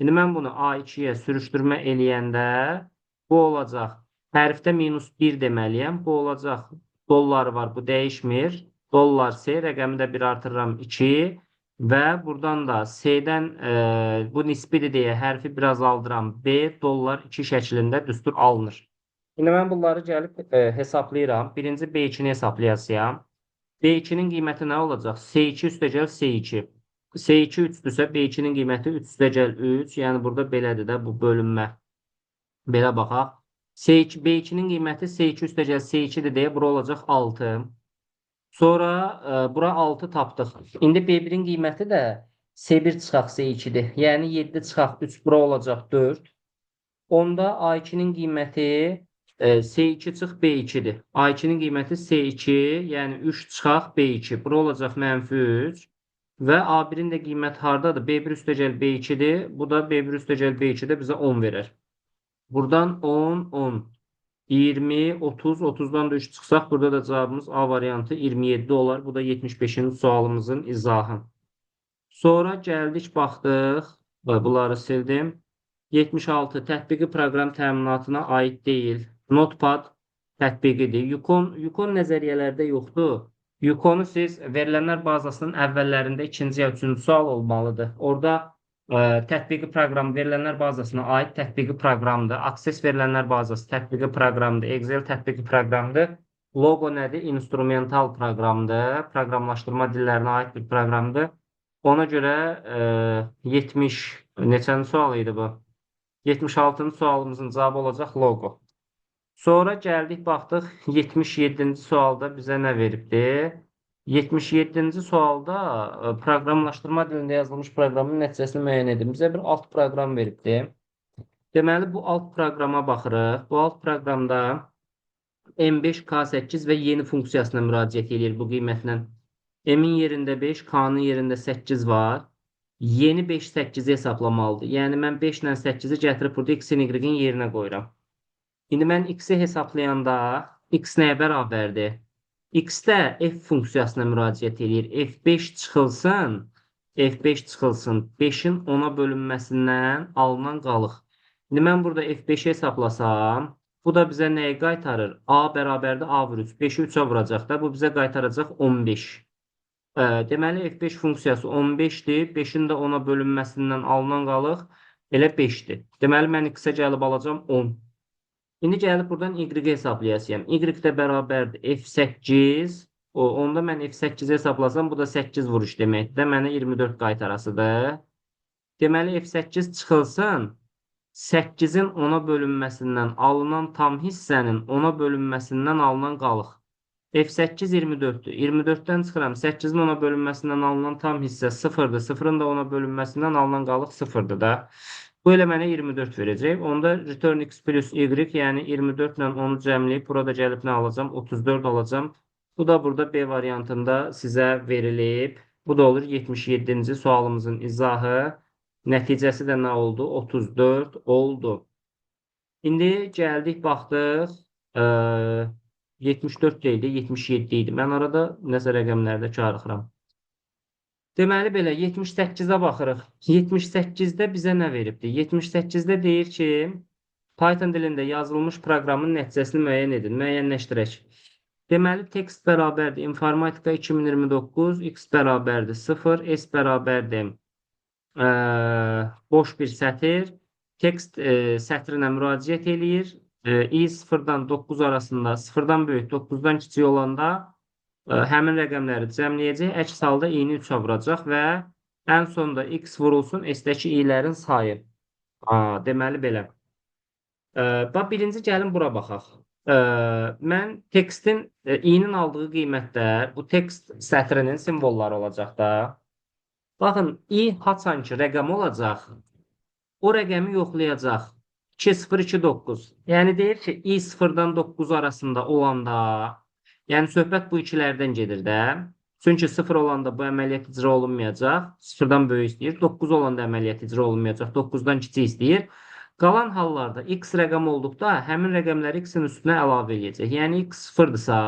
İndi mən bunu A2-yə sürüşdürmə eləyəndə bu olacaq. Hərfdə minus 1 deməliyəm. Bu olacaq. Dollar var, bu dəyişmir. Dollar S rəqəmi də 1 artırıram 2 və buradan da S-dən bu nisbidir deyə hərfi biraz aldıram. B dollar 2 şəklində düstur alınır. İndi mən bunları gəlib hesablayıram. Birinci B2-ni hesablayacağam. B2-nin qiyməti nə olacaq? S2 üstəgəl S2. S2 3-dürsə B2-nin qiyməti 3 üstəgəl 3. Yəni burada belədir də bu bölünmə. Belə baxaq. S2, B2-nin qiyməti S2 üstəgəl S2-dir deyə bura olacaq 6. Sonra bura 6 tapdıq. İndi B1-in qiyməti də S1 çıxaq S2-dir. Yəni 7 çıxaq 3 bura olacaq 4. Onda A2-nin qiyməti S2 çıx B2-dir. A2-nin qiyməti S2, yəni 3 çıxaq B2. Bura olacaq mənfi 3. Və A1-in də qiyməti hardadır? B1 üstəgəl B2-dir. Bu da B1 üstəgəl B2 də bizə 10 verər. Buradan 10, 10. 20, 30, 30-dan da 3 çıxsaq, burada da cavabımız A variantı 27 olar. Bu da 75-ci sualımızın izahı. Sonra gəldik, baxdıq. Bunları sildim. 76 tətbiqi proqram təminatına aid deyil. Notepad tətbiqidir. Yukon nəzəriyyələrdə yoxdur. Yukonu siz verilənlər bazasının əvvəllərində ikinci ya üçüncü sual olmalıdır. Orada tətbiqi proqram verilənlər bazasına aid tətbiqi proqramdır. Access verilənlər bazası tətbiqi proqramdır. Excel tətbiqi proqramdır. Logo nədir? İnstrumental proqramdır. Proqramlaşdırma dillərinə aid bir proqramdır. Ona görə 70 neçənci sual idi bu? 76-cı sualımızın cavabı olacaq logo. Sonra gəldik, baxdıq 77-ci sualda bizə nə veribdi? 77-ci sualda proqramlaşdırma dilində yazılmış proqramın nəticəsini müəyyən edin. Bizə bir alt proqram veribdi. Deməli, bu alt proqrama baxırıq. Bu alt proqramda M5, K8 və yeni funksiyasına müraciət edir bu qiymətlə. M-in yerində 5, K-nın yerində 8 var. Yeni 5, 8-i hesablamalıdır. Yəni, mən 5 ilə 8-i gətirib burada X-in, Y-in yerinə qoyuram. İndi mən X-i hesablayanda X nəyə bərabərdir? X-də F funksiyasına müraciət edir. F5 çıxılsın, F5 çıxılsın. 5-in 10-a bölünməsindən alınan qalıq. İndi mən burada F5-i hesablasam, bu da bizə nəyi qaytarır? A bərabərdir A vur 3. 5-i 3-ə vuracaq da. Bu bizə qaytaracaq 15. Deməli, F5 funksiyası 15-dir. 5-in də 10-a bölünməsindən alınan qalıq elə 5-dir. Deməli, mən X-ə gəlib alacağam 10. İndi gəlib buradan Y hesablayasıyam. Y də bərabərdir F8. Onda mən F8-i hesablasam, bu da 8 vuruş deməkdir. Mənə 24 qaytarasıdır. Deməli, F8 çıxılsın. 8-in 10-a bölünməsindən alınan tam hissənin 10-a bölünməsindən alınan qalıq. F8 24-dür. 24-dən çıxıram. 8-in 10-a bölünməsindən alınan tam hissə 0-dır. 0-ın da 10-a bölünməsindən alınan qalıq 0-dır da. Bu elə mənə 24 verəcək. Onda return x plus y, yəni 24 ilə 10-u cəmləyib, burada gəlib nə alacağam? 34 alacağam. Bu da burada B variantında sizə verilib. Bu da olur 77-ci sualımızın izahı. Nəticəsi də nə oldu? 34 oldu. İndi gəldik, baxdıq. 74 deyildi, 77 idi. Mən arada nəsə rəqəmlərdə karıxıram. Deməli belə 78-ə baxırıq. 78-də bizə nə veribdi? 78-də deyir ki, Python dilində yazılmış proqramın nəticəsini müəyyən edin, müəyyənləşdirək. Deməli, text bərabərdir informatika 2029, x bərabərdir 0, s bərabərdir boş bir sətir. Text sətrinə müraciət eləyir. I 0-dan 9 arasında, 0-dan böyük, 9-dan kiçik olanda həmin rəqəmləri cəmləyəcək. Əks halda i-ni 3-ə vuracaq və ən sonda x vurulsun s-dəki i-lərin sayı. Deməli belə. Bax, birinci gəlin bura baxaq. Mən tekstin i-nin aldığı qiymətlər bu tekst sətrinin simvolları olacaq da. Baxın, i haçan ki rəqəm olacaq, o rəqəmi yoxlayacaq. 2, 0, 2, 9. Yəni deyir ki, i 0-dan 9 arasında olanda, yəni söhbət bu ikilərdən gedir də. Çünki 0 olanda bu əməliyyat icra olunmayacaq. 0-dan böyük istəyir. 9 olanda əməliyyat icra olunmayacaq. 9-dan kiçik istəyir. Qalan hallarda x rəqəm olduqda həmin rəqəmləri x-in üstünə əlavə eləyəcək. Yəni x 0-dırsa,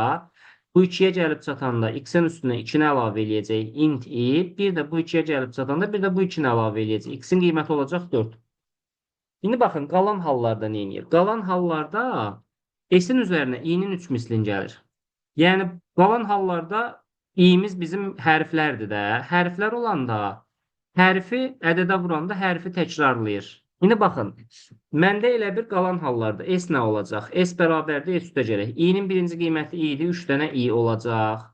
bu 2-yə gəlib çatanda x-in üstünə 2-ni əlavə eləyəcək. Int i. Bir də bu 2-yə gəlib çatanda bir də bu 2-ni əlavə eləyəcək. X-in qiyməti olacaq 4. İndi baxın, qalan hallarda nə edir? Qalan hallarda s-in üzərinə i-nin 3 mislin gəlir. Yəni, qalan hallarda i-miz bizim hərflərdir də. Hərflər olanda hərfi ədədə vuranda hərfi təkrarlayır. İndi baxın, məndə elə bir qalan hallarda s nə olacaq? S bərabərdir s üstə gələk. İ-nin birinci qiyməti i idi, 3 dənə i olacaq.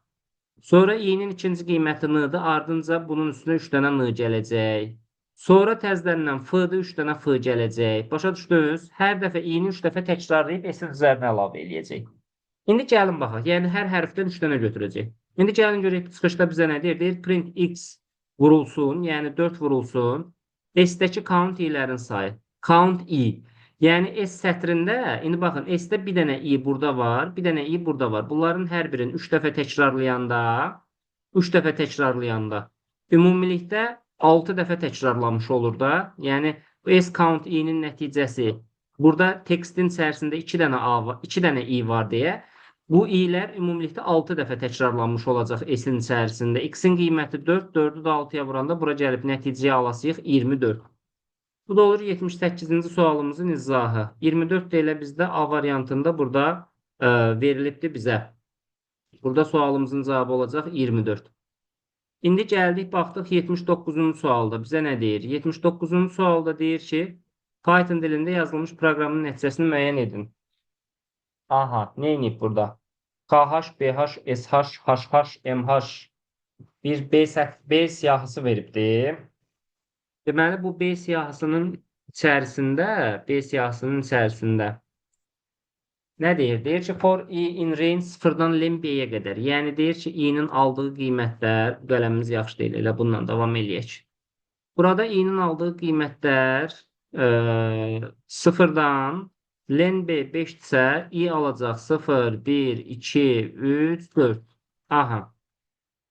Sonra i-nin ikinci qiyməti n-dır, ardınca bunun üstünə 3 dənə n gələcək. Sonra təzədən f-dır, 3 dənə f gələcək. Başa düşdünüz? Hər dəfə i-ni 3 dəfə təkrarlayıb s-in üzərinə əlavə eləyəcək. İndi gəlin baxaq. Yəni, hər hərfdən 3 dənə götürəcək. İndi gəlin görək, çıxışda bizə nə deyir? Deyir, print x vurulsun, yəni 4 vurulsun. S-dəki count i-lərin sayı. Count i. Yəni, S sətrində, indi baxın, S-də bir dənə i burada var, bir dənə i burada var. Bunların hər birini 3 dəfə təkrarlayanda, 3 dəfə təkrarlayanda, ümumilikdə 6 dəfə təkrarlamış olur da. Yəni, bu S count i-nin nəticəsi Burada tekstin içərisində 2 dənə A var, 2 dənə i var deyə bu i'lər ümumilikdə 6 dəfə təkrarlanmış olacaq S-in içərisində. X-in qiyməti 4, 4-ü də 6-ya vuranda bura gəlib nəticəyə alasıyıq 24. Bu da olur 78-ci sualımızın izahı. 24 də elə bizdə A variantında burada verilibdir bizə. Burada sualımızın cavabı olacaq 24. İndi gəldik, baxdıq 79-cu sualda bizə nə deyir? 79-cu sualda deyir ki, Python dilində yazılmış proqramın nəticəsini müəyyən edin. Aha, nə edib burada? KH, BH, SH, HH, MH bir B siyahısı veribdir. Deməli, bu B siyahısının içərisində, B siyahısının içərisində nə deyir? Deyir ki, for i in range 0-dan len B-yə qədər. Yəni, deyir ki, i-nin aldığı qiymətlər, bu qələmimiz yaxşı deyil, elə bununla davam eləyək. Burada i-nin aldığı qiymətlər 0-dan len B 5-dirsə, i alacaq 0, 1, 2, 3, 4. Aha.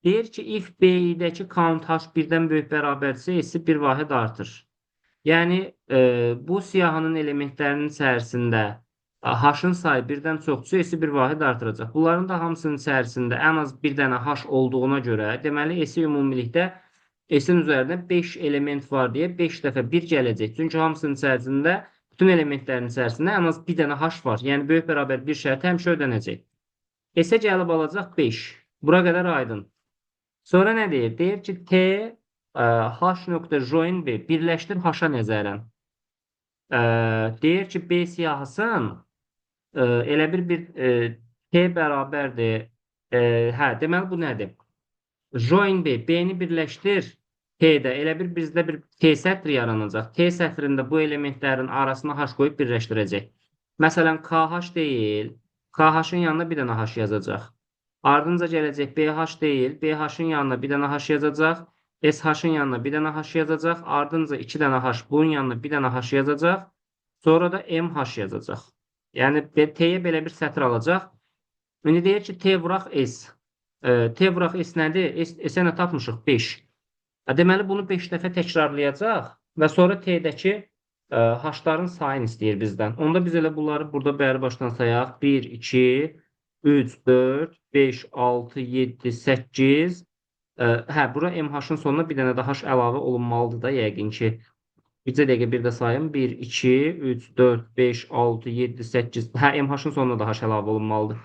Deyir ki, if B-dəki count h 1-dən böyük bərabərdirsə, S-i bir vahid artır. Yəni, bu siyahının elementlərinin içərisində h-ın sayı birdən çoxdursa, S-i bir vahid artıracaq. Bunların da hamısının içərisində ən az bir dənə h olduğuna görə, deməli, S-i ümumilikdə S-in üzərində 5 element var deyə 5 dəfə 1 gələcək. Çünki hamısının içərisində, bütün elementlərin içərisində ən az bir dənə h var. Yəni, böyük bərabər bir şərti həmişə ödənəcək. S-ə gəlib alacaq 5. Bura qədər aydın. Sonra nə deyir? Deyir ki, T h nöqtə join B birləşdir h-a nəzərən. Deyir ki, B siyahısın elə bir T bərabərdir. Hə, deməli bu nədir? Join B, B-ni birləşdir T-də. Elə bir bizdə bir T sətri yaranacaq. T sətrində bu elementlərin arasına h qoyub birləşdirəcək. Məsələn, KH deyil, KH-ın yanına bir dənə h yazacaq. Ardınca gələcək BH deyil, BH-ın yanına bir dənə h yazacaq. SH-ın yanına bir dənə h yazacaq. Ardınca 2 dənə h, bunun yanına bir dənə h yazacaq. Sonra da MH yazacaq. Yəni T-yə belə bir sətr alacaq. İndi deyir ki, T vuraq S. T vuraq S nədir? S-ə nə tapmışıq? 5. Deməli, bunu 5 dəfə təkrarlayacaq və sonra T-dəki h-ların sayını istəyir bizdən. Onda biz elə bunları burada bəri başdan sayaq. 1, 2, 3, 4, 5, 6, 7, 8. Hə, bura MH-ın sonuna bir dənə də H əlavə olunmalıdır da yəqin ki. Bircə dəqiqə bir də sayım. 1, 2, 3, 4, 5, 6, 7, 8. Hə, MH-ın sonuna da H əlavə olunmalıdır.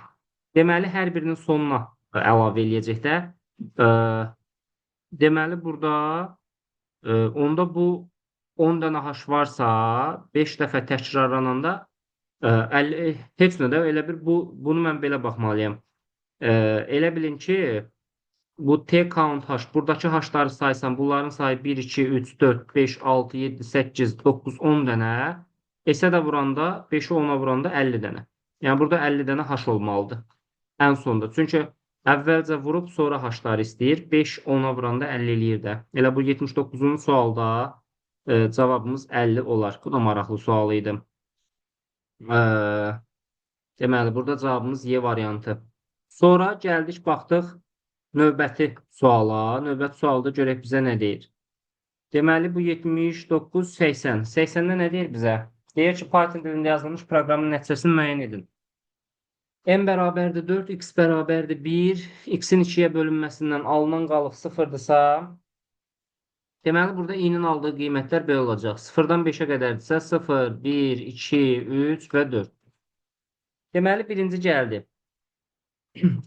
Deməli, hər birinin sonuna əlavə eləyəcək də. Deməli, burada onda bu 10 dənə H varsa, 5 dəfə təkrarlananda 50, heç nə də elə bir bunu mən belə baxmalıyam. Elə bilin ki, bu T count H, buradakı H-ları saysam, bunların sayı 1, 2, 3, 4, 5, 6, 7, 8, 9, 10 dənə. S-ə də vuranda, 5-i 10-a vuranda 50 dənə. Yəni, burada 50 dənə H olmalıdır. Ən sonda. Çünki əvvəlcə vurub, sonra H-ları istəyir. 5, 10-a vuranda 50 eləyir də. Elə bu 79-cu sualda cavabımız 50 olar. Bu da maraqlı sual idi. Deməli, burada cavabımız Y variantı. Sonra gəldik, baxdıq növbəti suala. Növbəti sualda görək bizə nə deyir. Deməli, bu 79, 80. 80-də nə deyir bizə? Deyir ki, Python dilində yazılmış proqramın nəticəsini müəyyən edin. M bərabərdir 4, x bərabərdir 1. X-in 2-yə bölünməsindən alınan qalıq 0-dırsa, deməli, burada i-nin aldığı qiymətlər belə olacaq. 0-dan 5-ə qədərdirsə, 0, 1, 2, 3 və 4. Deməli, birinci gəldi.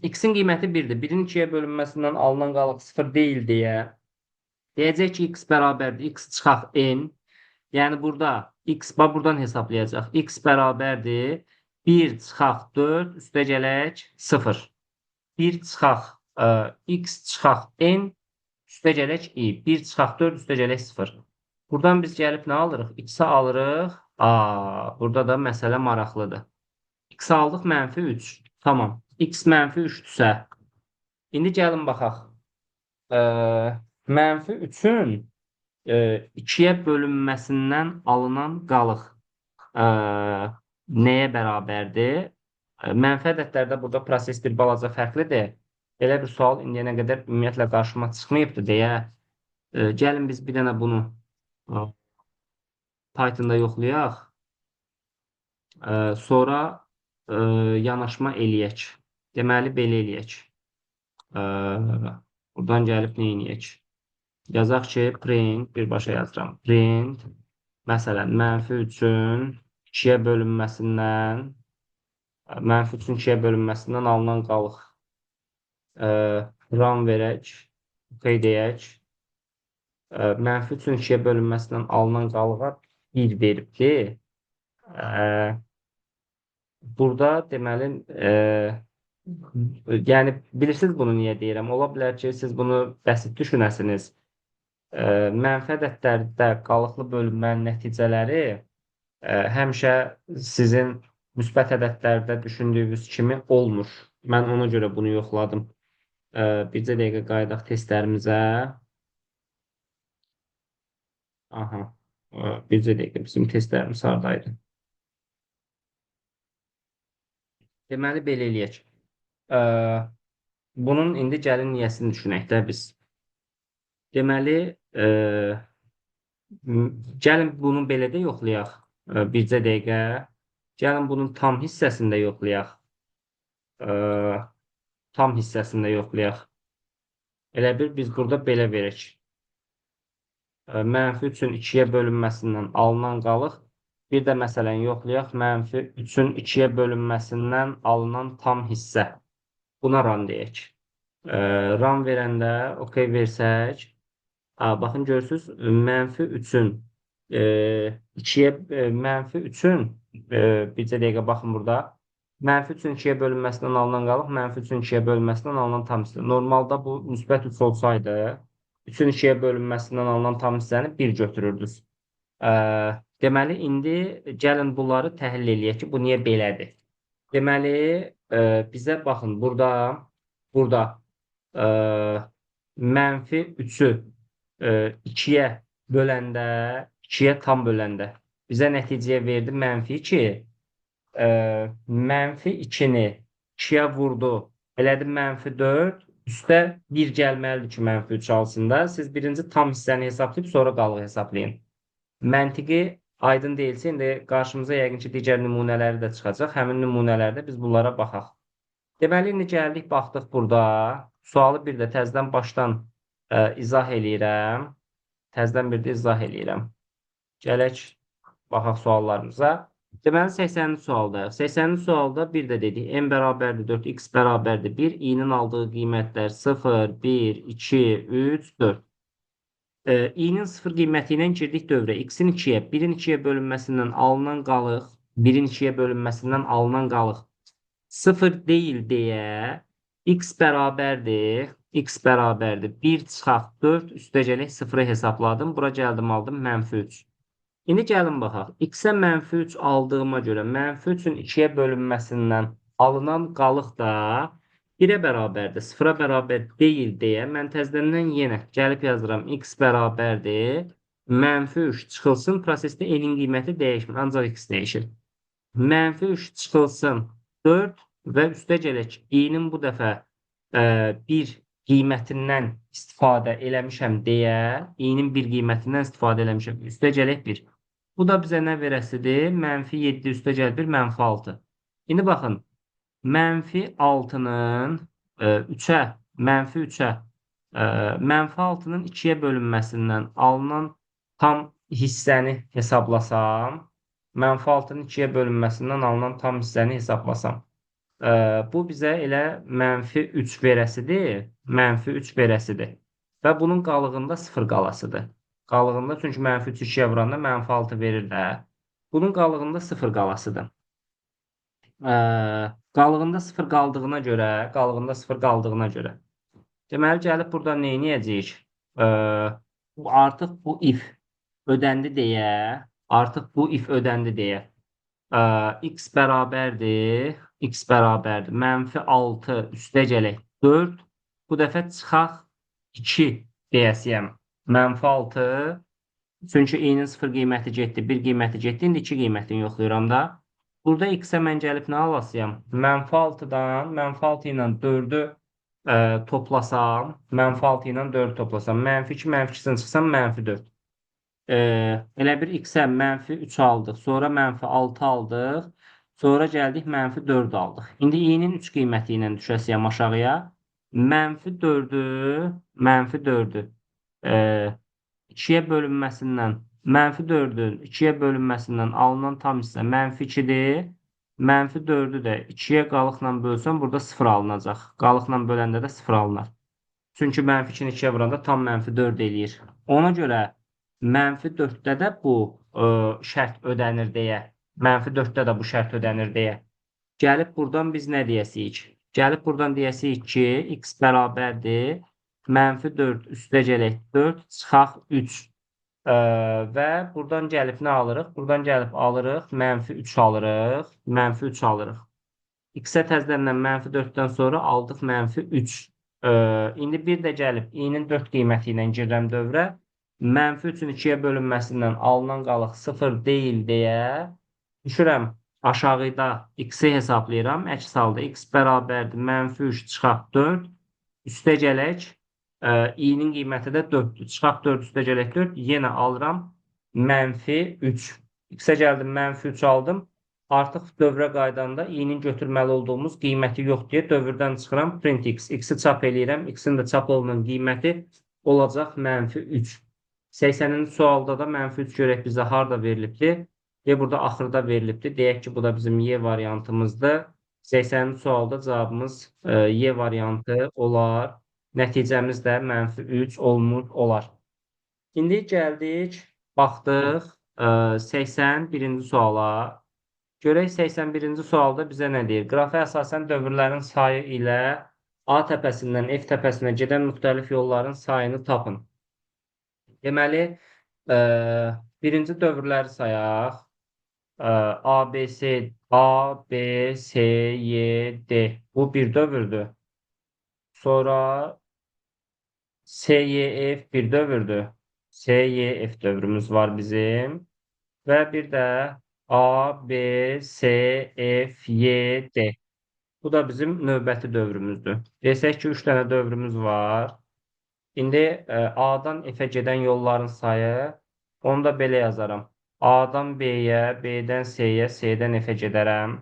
X-in qiyməti 1-dir. 1-in 2-yə bölünməsindən alınan qalıq 0 deyil deyə. Deyəcək ki, x bərabərdir. X çıxaq n. Yəni, burada x, bax, buradan hesablayacaq. X bərabərdir. 1 çıxaq 4, üstə gələk 0. 1 çıxaq x çıxaq n, üstə gələk i. 1 çıxaq 4, üstə gələk 0. Buradan biz gəlib nə alırıq? X-i alırıq. Burada da məsələ maraqlıdır. X aldıq mənfi 3. Tamam. X mənfi 3-dürsə. İndi gəlin baxaq. Mənfi 3-ün 2-yə bölünməsindən alınan qalıq nəyə bərabərdir? Mənfi ədədlərdə burada proses bir balaca fərqlidir. Belə bir sual indiyənə qədər ümumiyyətlə qarşıma çıxmayıbdır deyə. Gəlin biz bir dənə bunu Pythonda yoxlayaq. Sonra yanaşma eləyək. Deməli, belə eləyək. Buradan gəlib nə eləyək? Yazaq ki, print, birbaşa yazıram. Print, məsələn, mənfi 3-ün 2-yə bölünməsindən, mənfi 3-ün 2-yə bölünməsindən alınan qalıq. Run verək, OK deyək. Mənfi 3-ün 2-yə bölünməsindən alınan qalığa 1 veribdir. Burada deməli, yəni bilirsiniz bunu niyə deyirəm? Ola bilər ki, siz bunu bəsit düşünəsiniz. Mənfi ədədlərdə qalıqlı bölünmənin nəticələri həmişə sizin müsbət ədədlərdə düşündüyünüz kimi olmur. Mən ona görə bunu yoxladım. Bircə dəqiqə qayıdaq testlərimizə. Aha, bircə dəqiqə bizim testlərimiz haradaydı? Deməli, belə eləyək. Bunun indi gəlin niyəsini düşünək də biz. Deməli, gəlin bunu belə də yoxlayaq. Bircə dəqiqə. Gəlin bunun tam hissəsini də yoxlayaq. Tam hissəsini də yoxlayaq. Elə bir biz burada belə verək. Mənfi 3-ün 2-yə bölünməsindən alınan qalıq. Bir də məsələn yoxlayaq. Mənfi 3-ün 2-yə bölünməsindən alınan tam hissə. Buna run deyək. Run verəndə OK versək, baxın görürsünüz, mənfi 3-ün 2-yə mənfi 3-ün bircə dəqiqə baxın burada. Mənfi 3-ün 2-yə bölünməsindən alınan qalıq, mənfi 3-ün 2-yə bölünməsindən alınan tam hissə. Normalda bu müsbət 3 olsaydı, 3-ün 2-yə bölünməsindən alınan tam hissəni 1 götürürdünüz. Deməli, indi gəlin bunları təhlil eləyək ki, bu niyə belədir? Deməli, bizə baxın, burada mənfi 3-ü 2-yə böləndə, 2-yə tam böləndə bizə nəticəyə verdi mənfi 2. Mənfi 2-ni 2-yə vurdu, elədi mənfi 4, üstə 1 gəlməlidir ki, mənfi 3 alsın da. Siz birinci tam hissəni hesablayıb, sonra qalığı hesablayın. Məntiqi aydın deyilsə, indi qarşımıza yəqin ki, digər nümunələri də çıxacaq. Həmin nümunələrdə biz bunlara baxaq. Deməli, indi gəldik, baxdıq burada. Sualı bir də təzədən başdan izah eləyirəm. Təzədən bir də izah eləyirəm. Gələk, baxaq suallarımıza. Deməli, 80-ci sualdayıq. 80-ci sualda bir də dedik, n bərabərdir 4, x bərabərdir 1, i-nin aldığı qiymətlər 0, 1, 2, 3, 4. İ-nin 0 qiyməti ilə girdik dövrə. X-in 2-yə, 1-in 2-yə bölünməsindən alınan qalıq, 1-in 2-yə bölünməsindən alınan qalıq 0 deyil deyə x bərabərdir, x bərabərdir 1 çıxaq 4, üstəgələk 0-ı hesabladım. Bura gəldim, aldım mənfi 3. İndi gəlin baxaq. X-ə mənfi 3 aldığıma görə mənfi 3-ün 2-yə bölünməsindən alınan qalıq da 1-ə bərabərdir, 0-a bərabər deyil deyə mən təzədən yenə gəlib yazıram. X bərabərdir. Mənfi 3 çıxılsın. Prosesdə n-in qiyməti dəyişmir, ancaq x dəyişir. Mənfi 3 çıxılsın 4 və üstəgələk i-nin bu dəfə 1 qiymətindən istifadə eləmişəm deyə i-nin 1 qiymətindən istifadə eləmişəm. Üstəgələk 1. Bu da bizə nə verəsidir? Mənfi 7 üstəgəl 1, mənfi 6. İndi baxın, mənfi 6-nın 3-ə, mənfi 3-ə, mənfi 6-nın 2-yə bölünməsindən alınan tam hissəni hesablasam, mənfi 6-nın 2-yə bölünməsindən alınan tam hissəni hesablasam, bu bizə elə mənfi 3 verəsidir, mənfi 3 verəsidir və bunun qalığında 0 qalasıdır. Qalığında, çünki mənfi 3 2-yə vuranda mənfi 6 verir də. Bunun qalığında 0 qalasıdır. Qalığında 0 qaldığına görə, qalığında 0 qaldığına görə. Deməli, gəlib burada nə edəcəyik? Artıq bu if ödəndi deyə, artıq bu if ödəndi deyə. X bərabərdir, x bərabərdir. Mənfi 6 üstəgələk 4. Bu dəfə çıxaq 2 deyəsiyəm. Mənfi 6, çünki i-nin 0 qiyməti getdi, 1 qiyməti getdi. İndi 2 qiymətini yoxlayıram da. Burada x-ə mən gəlib nə alasıyam? Mənfi 6-dan, mənfi 6 ilə 4-ü toplasam, mənfi 6 ilə 4-ü toplasam, mənfi 2, mənfi 2-sini çıxsam, mənfi 4. Elə bir x-ə mənfi 3 aldıq, sonra mənfi 6 aldıq. Sonra gəldik mənfi 4 aldıq. İndi i-nin 3 qiyməti ilə düşəsiyəm aşağıya. Mənfi 4-ü, mənfi 4-ü 2-yə bölünməsindən, mənfi 4-ün 2-yə bölünməsindən alınan tam hissə mənfi 2-dir. Mənfi 4-ü də 2-yə qalıqla bölsəm, burada 0 alınacaq. Qalıqla böləndə də 0 alınar. Çünki mənfi 2-ni 2-yə vuranda tam mənfi 4 eləyir. Ona görə mənfi 4-də də bu şərt ödənir deyə. Mənfi 4-də də bu şərt ödənir deyə. Gəlib buradan biz nə deyəsiyik? Gəlib buradan deyəsiyik ki, x bərabərdir. Mənfi 4 üstə gələk 4, çıxaq 3. Və buradan gəlib nə alırıq? Buradan gəlib alırıq, mənfi 3 alırıq. Mənfi 3 alırıq. X-ə təzədən mənfi 4-dən sonra aldıq mənfi 3. İndi bir də gəlib i-nin 4 qiyməti ilə girirəm dövrə. Mənfi 3-ün 2-yə bölünməsindən alınan qalıq 0 deyil deyə düşürəm. Aşağıda x-i hesablayıram. Əks halda x bərabərdir. Mənfi 3 çıxaq 4. Üstə gələk. İ-nin qiyməti də 4-dür. Çıxaq 4 üstə gələk 4. Yenə alıram mənfi 3. X-ə gəldim, mənfi 3 aldım. Artıq dövrə qaydanda i-nin götürməli olduğumuz qiyməti yox deyə dövrdən çıxıram. Print x. X-i çap eləyirəm. X-in də çap olunan qiyməti olacaq mənfi 3. 80-ci sualda da mənfi 3 görək bizə harda verilibdir? Və burada axırda verilibdir. Deyək ki, bu da bizim Y variantımızdır. 80-ci sualda cavabımız Y variantı olar. Nəticəmiz də mənfi 3 olmuş olar. İndi gəldik, baxdıq 81-ci suala. Görək 81-ci sualda bizə nə deyir? Qrafə əsasən dövrlərin sayı ilə A təpəsindən F təpəsinə gedən müxtəlif yolların sayını tapın. Deməli, birinci dövrləri sayaq. A, B, C, A, B, C, Y, D. Bu bir dövrdür. Sonra C, Y, F bir dövrdür. C, Y, F dövrümüz var bizim. Və bir də A, B, C, F, Y, D. Bu da bizim növbəti dövrümüzdür. Desək ki, 3 dənə dövrümüz var. İndi A-dan F-ə gedən yolların sayı, onu da belə yazaram. A-dan B-yə, B-dən C-yə, C-dən F-ə gedərəm.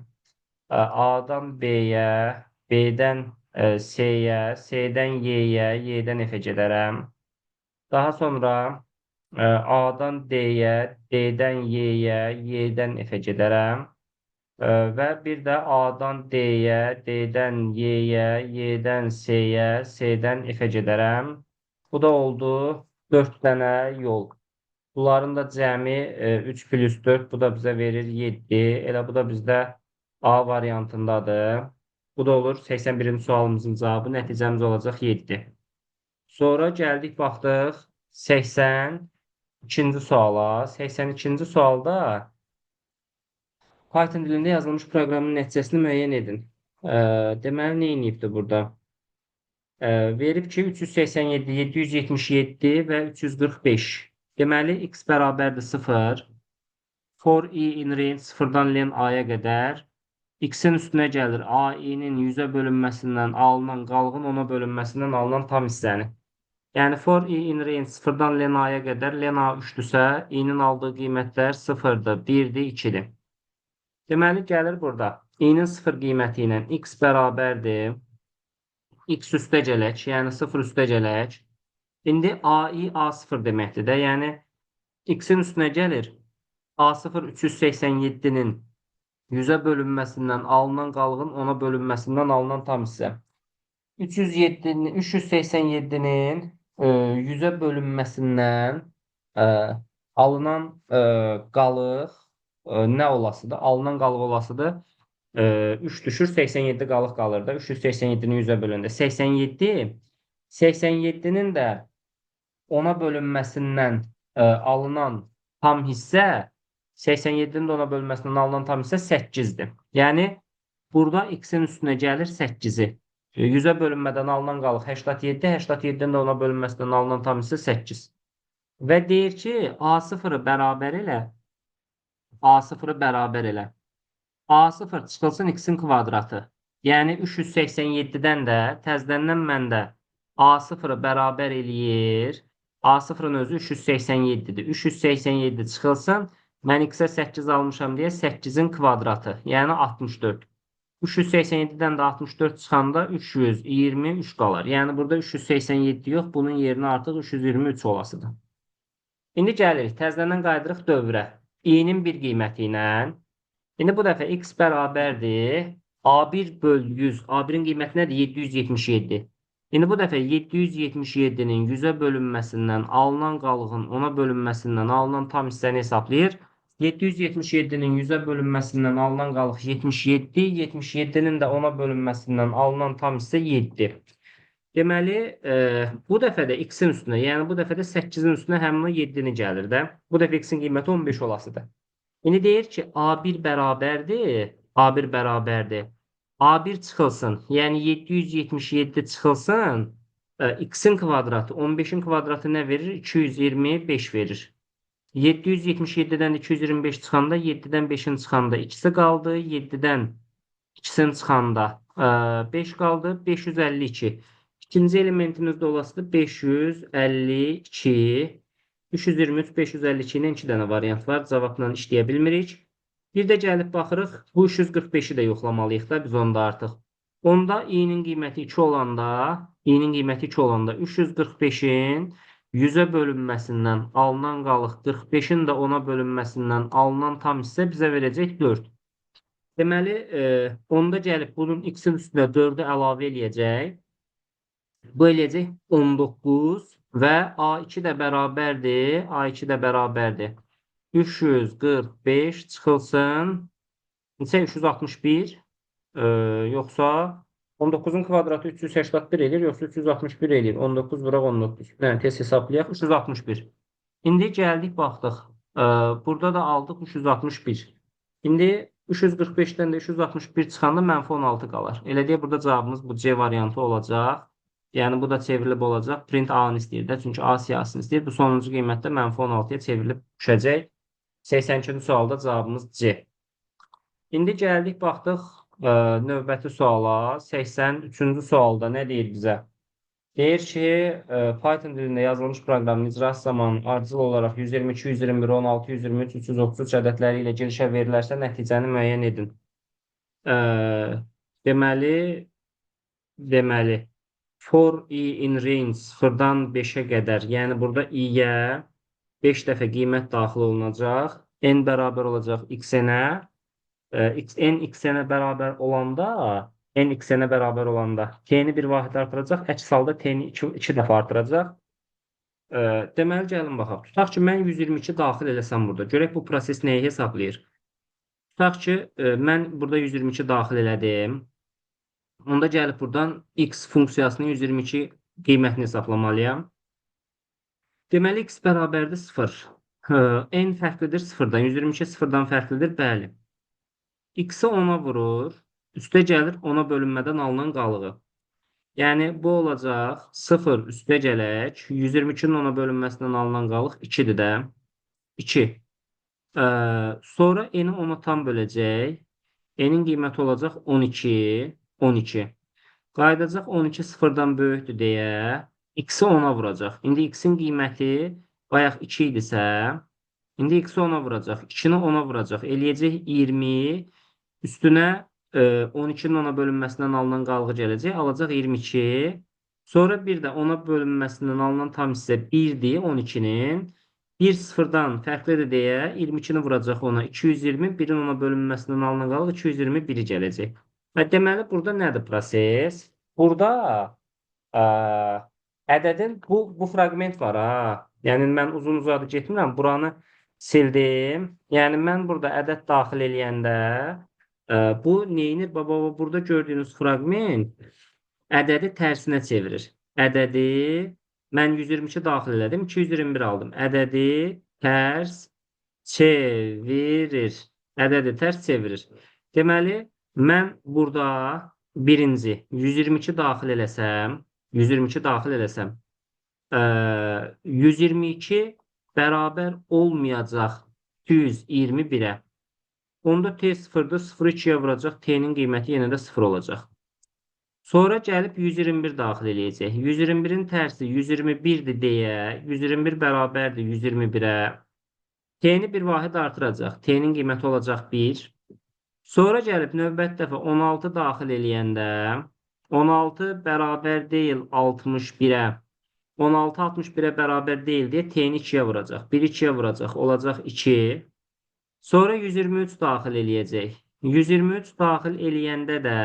A-dan B-yə, B-dən C-yə, C-dən Y-yə, Y-dən F-ə gedərəm. Daha sonra A-dan D-yə, D-dən Y-yə, Y-dən F-ə gedərəm. Və bir də A-dan D-yə, D-dən Y-yə, Y-dən C-yə, C-dən F-ə gedərəm. Bu da oldu 4 dənə yol. Bunların da cəmi 3 plus 4, bu da bizə verir 7. Elə bu da bizdə A variantındadır. Bu da olur 81-ci sualımızın cavabı. Nəticəmiz olacaq 7. Sonra gəldik, baxdıq 82-ci suala. 82-ci sualda Python dilində yazılmış proqramın nəticəsini müəyyən edin. Deməli, nə edibdir burada? Verib ki, 387, 777 və 345. Deməli, x bərabərdir 0. For i in range 0-dan len a-ya qədər. X-in üstünə gəlir a i-nin 100-ə bölünməsindən alınan qalğın 10-a bölünməsindən alınan tam hissəni. Yəni, for i in range 0-dan len a-ya qədər len a 3-dürsə, i-nin aldığı qiymətlər 0-dır, 1-dir, 2-dir. Deməli, gəlir burada. İ-nin 0 qiyməti ilə x bərabərdir. X üstə gələk, yəni 0 üstə gələk. İndi AI A0 deməkdir də. Yəni, x-in üstünə gəlir. A0 387-nin 100-ə bölünməsindən alınan qalğın 10-a bölünməsindən alınan tam hissə. 387-nin 100-ə bölünməsindən alınan qalıq nə olasıdır? Alınan qalıq olasıdır. 3 düşür, 87 qalıq qalır da. 387-ni 100-ə bölündə. 87-nin də 10-a bölünməsindən alınan tam hissə 87-nin də 10-a bölünməsindən alınan tam hissə 8-dir. Yəni, burada x-in üstünə gəlir 8-i. 100-ə bölünmədən alınan qalıq 87, 87-nin də 10-a bölünməsindən alınan tam hissə 8. Və deyir ki, A0-ı bərabər elə, A0-ı bərabər elə. A0 çıxılsın x-in kvadratı. Yəni, 387-dən də təzdəndən məndə A0-ı bərabər eləyir. A0-ın özü 387-dir. 387 çıxılsın. Mən x-ə 8 almışam deyə 8-in kvadratı, yəni 64. 387-dən də 64 çıxanda 323 qalar. Yəni burada 387 yox, bunun yerinə artıq 323 olasıdır. İndi gəlirik, təzədən qayıdırıq dövrə. İ-nin bir qiyməti ilə. İndi bu dəfə x bərabərdir A1 böl 100. A1-in qiyməti nədir? 777. İndi bu dəfə 777-nin 100-ə bölünməsindən alınan qalığın 10-a bölünməsindən alınan tam hissəni hesablayır. 777-nin 100-ə bölünməsindən alınan qalıq 77, 77-nin də 10-a bölünməsindən alınan tam hissə 7. Deməli, bu dəfə də x-in üstünə, yəni bu dəfə də 8-in üstünə həmin o 7-ni gəlir də. Bu dəfə x-in qiyməti 15 olasıdır. İndi deyir ki, A1 bərabərdir, A1 bərabərdir. A1 çıxılsın, yəni 777 çıxılsın, x-in kvadratı, 15-in kvadratı nə verir? 225 verir. 777-dən 225 çıxanda 7-dən 5-in çıxanda 2-si qaldı. 7-dən 2-sinin çıxanda 5 qaldı. 552. İkinci elementimiz də olasıdır 552. 323, 552 ilə 2 dənə variant var. Cavabla işləyə bilmirik. Bir də gəlib baxırıq, bu 345-i də yoxlamalıyıq da biz onda artıq. Onda i-nin qiyməti 2 olanda, i-nin qiyməti 2 olanda 345-in 100-ə bölünməsindən alınan qalıq 45-in də 10-a bölünməsindən alınan tam hissə bizə verəcək 4. Deməli, onda gəlib bunun x-in üstünə 4-ü əlavə eləyəcək. Bu eləyəcək 19 və A2 də bərabərdir. A2 də bərabərdir. 345 çıxılsın. Neçə? 361. Yoxsa 19-un kvadratı 381 eləyir, yoxsa 361 eləyir. 19 vuraq 19. Yəni, tez hesablayaq. 361. İndi gəldik, baxdıq. Burada da aldıq 361. İndi 345-dən də 361 çıxanda mənfi 16 qalar. Elə deyə burada cavabımız bu C variantı olacaq. Yəni bu da çevrilib olacaq. Print A-nı istəyir də. Çünki A siyahısını istəyir. Bu sonuncu qiymətdə mənfi 16-ya çevrilib düşəcək. 82-ci sualda cavabımız C. İndi gəldik, baxdıq növbəti suala. 83-cü sualda nə deyir bizə? Deyir ki, Python dilində yazılmış proqramın icrası zamanı ardıcıl olaraq 122, 121, 16, 123, 333 ədədləri ilə girişə verilərsə nəticəni müəyyən edin. Deməli, for i in range 0-dan 5-ə qədər, yəni burada i-yə 5 dəfə qiymət daxil olunacaq. N bərabər olacaq xn-ə. N xn-ə bərabər olanda, n xn-ə bərabər olanda t-ni bir vahid artıracaq, əks halda t-ni 2 dəfə artıracaq. Deməli, gəlin baxaq. Tutaq ki, mən 122 daxil eləsəm burada. Görək bu proses nəyi hesablayır. Tutaq ki, mən burada 122 daxil elədim. Onda gəlib buradan x funksiyasının 122 qiymətini hesaplamalıyam. Deməli, x bərabərdir 0. N fərqlidir 0-dan. 122 0-dan fərqlidir, bəli. X-i 10-a vurur. Üstə gəlir 10-a bölünmədən alınan qalığı. Yəni, bu olacaq 0 üstə gələk. 122-nin 10-a bölünməsindən alınan qalıq 2-dir də. 2. Sonra n-i 10-a tam böləcək. N-in qiyməti olacaq 12. 12. Qayıdacaq 12 sıfırdan böyükdür deyə x-i 10-a vuracaq. İndi x-in qiyməti bayaq 2 idisə, indi x-i 10-a vuracaq. 2-ni 10-a vuracaq. Eləyəcək 20. Üstünə 12-nin 10-a bölünməsindən alınan qalığı gələcək. Alacaq 22. Sonra bir də 10-a bölünməsindən alınan tam hissə 1-dir 12-nin. 1 sıfırdan fərqlidir deyə 22-ni vuracaq ona 220. 1-in 10-a bölünməsindən alınan qalıq 221-i gələcək. Və deməli, burada nədir proses? Burada ədədin bu fraqment var ha. Yəni mən uzun uzadı getmirəm. Buranı sildim. Yəni mən burada ədəd daxil eləyəndə bu neyini? Baba, burada gördüyünüz fraqment ədədi tərsinə çevirir. Ədədi mən 122 daxil elədim, 221 aldım. Ədədi tərs çevirir. Ədədi tərs çevirir. Deməli, mən burada birinci 122 daxil eləsəm, 122 daxil eləsəm, 122 bərabər olmayacaq 221-ə. Onda T sıfırdır, 0-ı 2-yə vuracaq, T-nin qiyməti yenə də 0 olacaq. Sonra gəlib 121 daxil eləyəcək. 121-in tərsi 121-dir deyə, 121 bərabərdir 121-ə. T-ni bir vahid artıracaq. T-nin qiyməti olacaq 1. Sonra gəlib növbəti dəfə 16 daxil eləyəndə 16 bərabər deyil 61-ə. 16 61-ə bərabər deyil deyə T-ni 2-yə vuracaq. 1 2-yə vuracaq. Olacaq 2. Sonra 123 daxil eləyəcək. 123 daxil eləyəndə də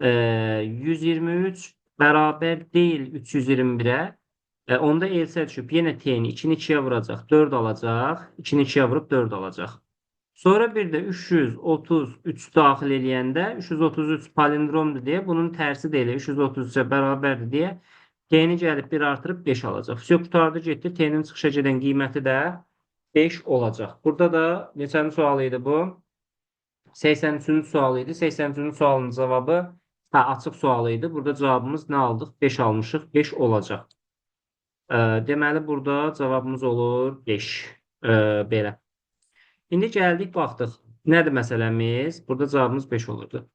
123 bərabər deyil 321-ə. Onda elsə düşüb yenə T-ni 2-ni 2-yə vuracaq. 4 alacaq. 2-ni 2-yə vurub 4 alacaq. Sonra bir də 333 daxil eləyəndə 333 palindromdur deyə bunun tərsi də elə 333-ə bərabərdir deyə T-ni gəlib 1 artırıb 5 alacaq. Vəsə qurtardı getdi. T-nin çıxışa gedən qiyməti də 5 olacaq. Burada da neçənin sualı idi bu? 83-cü sualı idi. 83-cü sualın cavabı açıq sualı idi. Burada cavabımız nə aldıq? 5 almışıq. 5 olacaq. Deməli burada cavabımız olur 5. Belə. İndi gəldik, baxdıq. Nədir məsələmiz? Burada cavabımız 5 olurdu.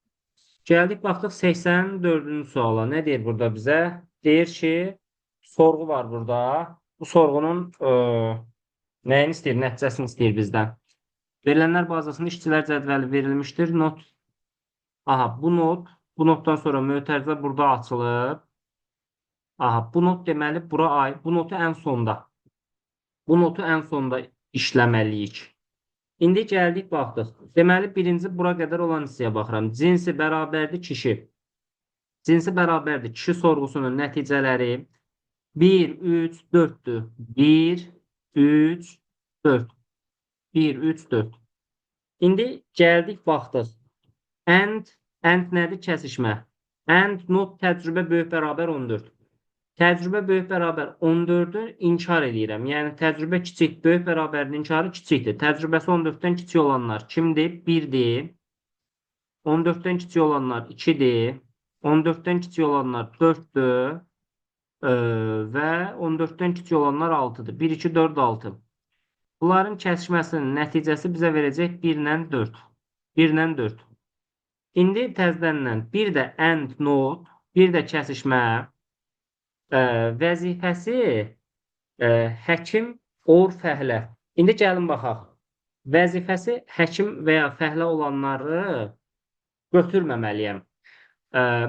Gəldik, baxdıq 84-cü suala. Nə deyir burada bizə? Deyir ki, sorğu var burada. Bu sorğunun nəyini istəyir? Nəticəsini istəyir bizdən. Verilənlər bazasında işçilər cədvəli verilmişdir. Not. Aha, bu not. Bu notdan sonra mötərizə burada açılıb. Aha, bu not deməli bura aid. Bu notu ən sonda. Bu notu ən sonda işləməliyik. İndi gəldik, baxdıq. Deməli, birinci bura qədər olan hissəyə baxıram. Cinsi bərabərdir kişi. Cinsi bərabərdir kişi sorğusunun nəticələri 1, 3, 4-dür. 1, 3, 4. 1, 3, 4. İndi gəldik, baxdıq. And, and nədir? Kəsişmə. And not təcrübə böyük bərabər 14. Təcrübə böyük bərabər 14-ü inkar eləyirəm. Yəni təcrübə kiçik, böyük bərabərin inkarı kiçikdir. Təcrübəsi 14-dən kiçik olanlar kimdir? 1-dir. 14-dən kiçik olanlar 2-dir. 14-dən kiçik olanlar 4-dür. Və 14-dən kiçik olanlar 6-dır. 1, 2, 4, 6. Bunların kəsişməsinin nəticəsi bizə verəcək 1 ilə 4. 1 ilə 4. İndi təzdənlə bir də and not, bir də kəsişmə vəzifəsi həkim or fəhlə. İndi gəlin baxaq. Vəzifəsi həkim və ya fəhlə olanları götürməməliyəm.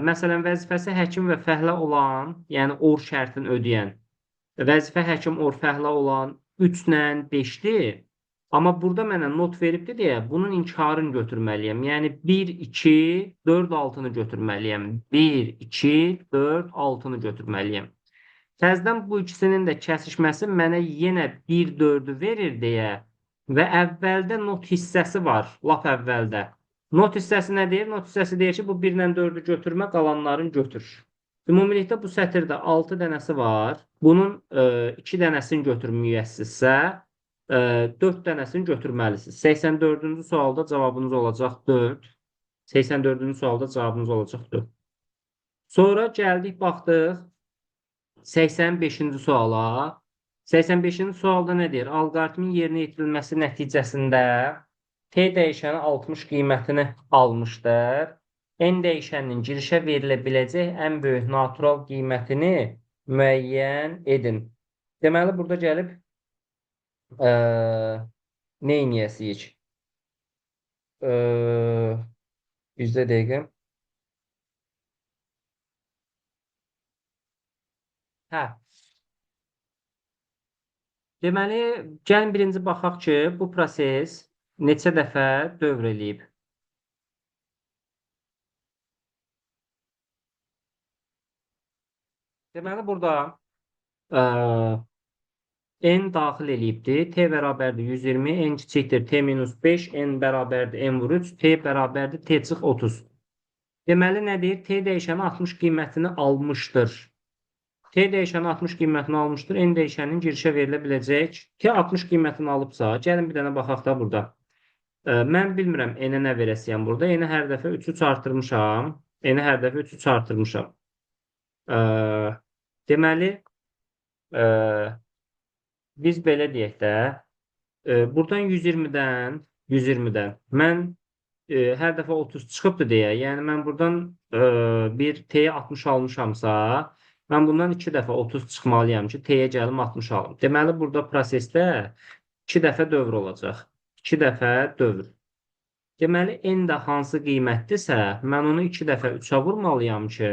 Məsələn, vəzifəsi həkim və fəhlə olan, yəni or şərtini ödəyən, vəzifə həkim or fəhlə olan 3 ilə 5-dir. Amma burada mənə not veribdir deyə bunun inkarını götürməliyəm. Yəni 1, 2, 4, 6-nı götürməliyəm. 1, 2, 4, 6-nı götürməliyəm. Təzədən bu ikisinin də kəsişməsi mənə yenə 1, 4-ü verir deyə və əvvəldə not hissəsi var, lap əvvəldə. Not hissəsi nə deyir? Not hissəsi deyir ki, bu 1 ilə 4-ü götürmə, qalanların götür. Ümumilikdə bu sətirdə 6 dənəsi var. Bunun 2 dənəsini götürməyəsinizsə, 4 dənəsini götürməlisiniz. 84-cü sualda cavabınız olacaq 4. 84-cü sualda cavabınız olacaq 4. Sonra gəldik, baxdıq 85-ci suala. 85-ci sualda nə deyir? Alqoritmin yerinə yetirilməsi nəticəsində T dəyişəni 60 qiymətini almışdır. N dəyişəninin girişə verilə biləcək ən böyük natural qiymətini müəyyən edin. Deməli, burada gəlib nə eləyəsiyik? Bizdə dəqiqə. Hə. Deməli, gəlin birinci baxaq ki, bu proses neçə dəfə dövr eləyib. Deməli, burada N daxil eləyibdir. T bərabərdir 120, N kiçikdir T minus 5, N bərabərdir N vur 3, T bərabərdir T çıx 30. Deməli, nə deyir? T dəyişəni 60 qiymətini almışdır. T dəyişəni 60 qiymətini almışdır. N dəyişəninin girişə verilə biləcək. T 60 qiymətini alıbsa, gəlin bir dənə baxaq da burada. Mən bilmirəm N-ə nə verəsiyəm burada. N-i hər dəfə 3-3 artırmışam. N-i hər dəfə 3-3 artırmışam. Deməli, biz belə deyək də, buradan 120-dən mən hər dəfə 30 çıxıbdır deyə, yəni mən buradan bir T-yə 60 almışamsa, mən bundan 2 dəfə 30 çıxmalıyam ki, T-yə gəlim 60 alım. Deməli, burada prosesdə 2 dəfə dövr olacaq. 2 dəfə dövr. Deməli, n də hansı qiymətdirsə, mən onu 2 dəfə 3-ə vurmalıyam ki,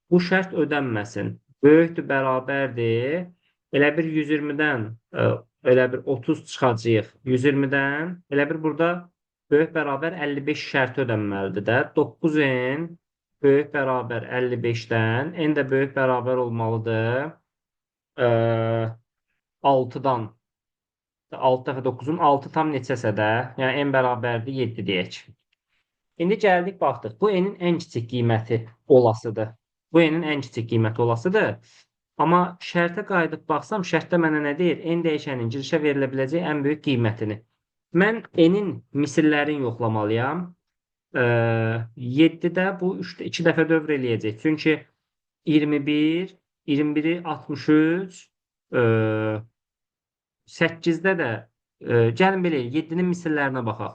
bu şərt ödənməsin. Böyükdür, bərabərdir. Elə bir 120-dən, elə bir 30 çıxacağıq. 120-dən, elə bir burada böyük bərabər 55 şərti ödənməlidir də. 9n böyük bərabər 55-dən, n də böyük bərabər olmalıdır 6-dan. 6 dəfə 9-un 6 tam neçəsə də, yəni n bərabərdir 7 deyək. İndi gəldik, baxdıq. Bu n-in ən kiçik qiyməti olasıdır. Bu n-in ən kiçik qiyməti olasıdır. Amma şərtə qayıdıb baxsam, şərtdə mənə nə deyir? N dəyişənin girişə verilə biləcək ən böyük qiymətini. Mən n-in misillərini yoxlamalıyam. 7-də bu 2 dəfə dövr eləyəcək. Çünki 21, 21-i 63, 8-də də, gəlin belə, 7-nin misillərinə baxaq.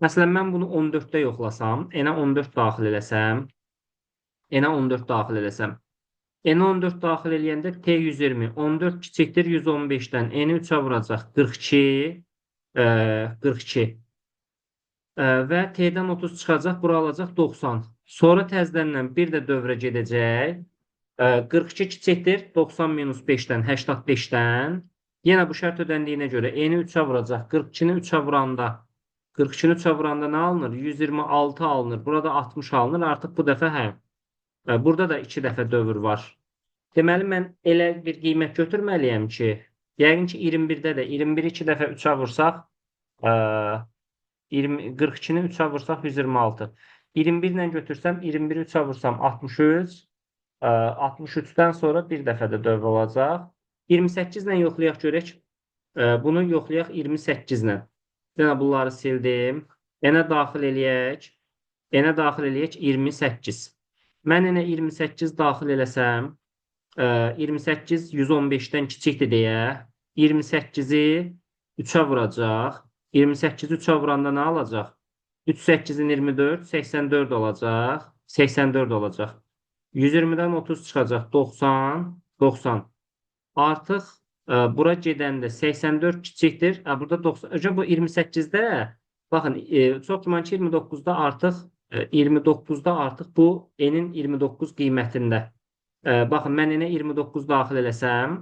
Məsələn, mən bunu 14-də yoxlasam, n-ə 14 daxil eləsəm, n-ə 14 daxil eləsəm, n-ə 14 daxil eləyəndə T 120, 14 kiçikdir 115-dən, n-i 3-ə vuracaq 42, 42 və T-dən 30 çıxacaq, bura alacaq 90. Sonra təzədən bir də dövrə gedəcək. 42 kiçikdir 90 minus 5-dən, 85-dən. Yenə bu şərt ödəndiyinə görə n-i 3-ə vuracaq. 42-ni 3-ə vuranda, 42-ni 3-ə vuranda nə alınır? 126 alınır. Burada 60 alınır. Artıq bu dəfə hə. Burada da 2 dəfə dövr var. Deməli, mən elə bir qiymət götürməliyəm ki, yəqin ki, 21-də də 21-i 2 dəfə 3-ə vursaq, 42-ni 3-ə vursaq 126. 21 ilə götürsəm, 21-i 3-ə vursam 63. 63-dən sonra bir dəfə də dövr olacaq. 28 ilə yoxlayaq görək. Bunu yoxlayaq 28 ilə. Yenə bunları sildim. N-ə daxil eləyək. N-ə daxil eləyək 28. Mən n-ə 28 daxil eləsəm, 28 115-dən kiçikdir deyə 28-i 3-ə vuracaq. 28-i 3-ə vuranda nə alacaq? 3 8-in 24, 84 olacaq. 84 olacaq. 120-dən 30 çıxacaq. 90, 90. Artıq bura gedəndə 84 kiçikdir. Burada 90. Hocam, bu 28-də baxın, çox güman ki 29-da artıq 29-da artıq bu n-in 29 qiymətində. Baxın, mən n-ə 29 daxil eləsəm,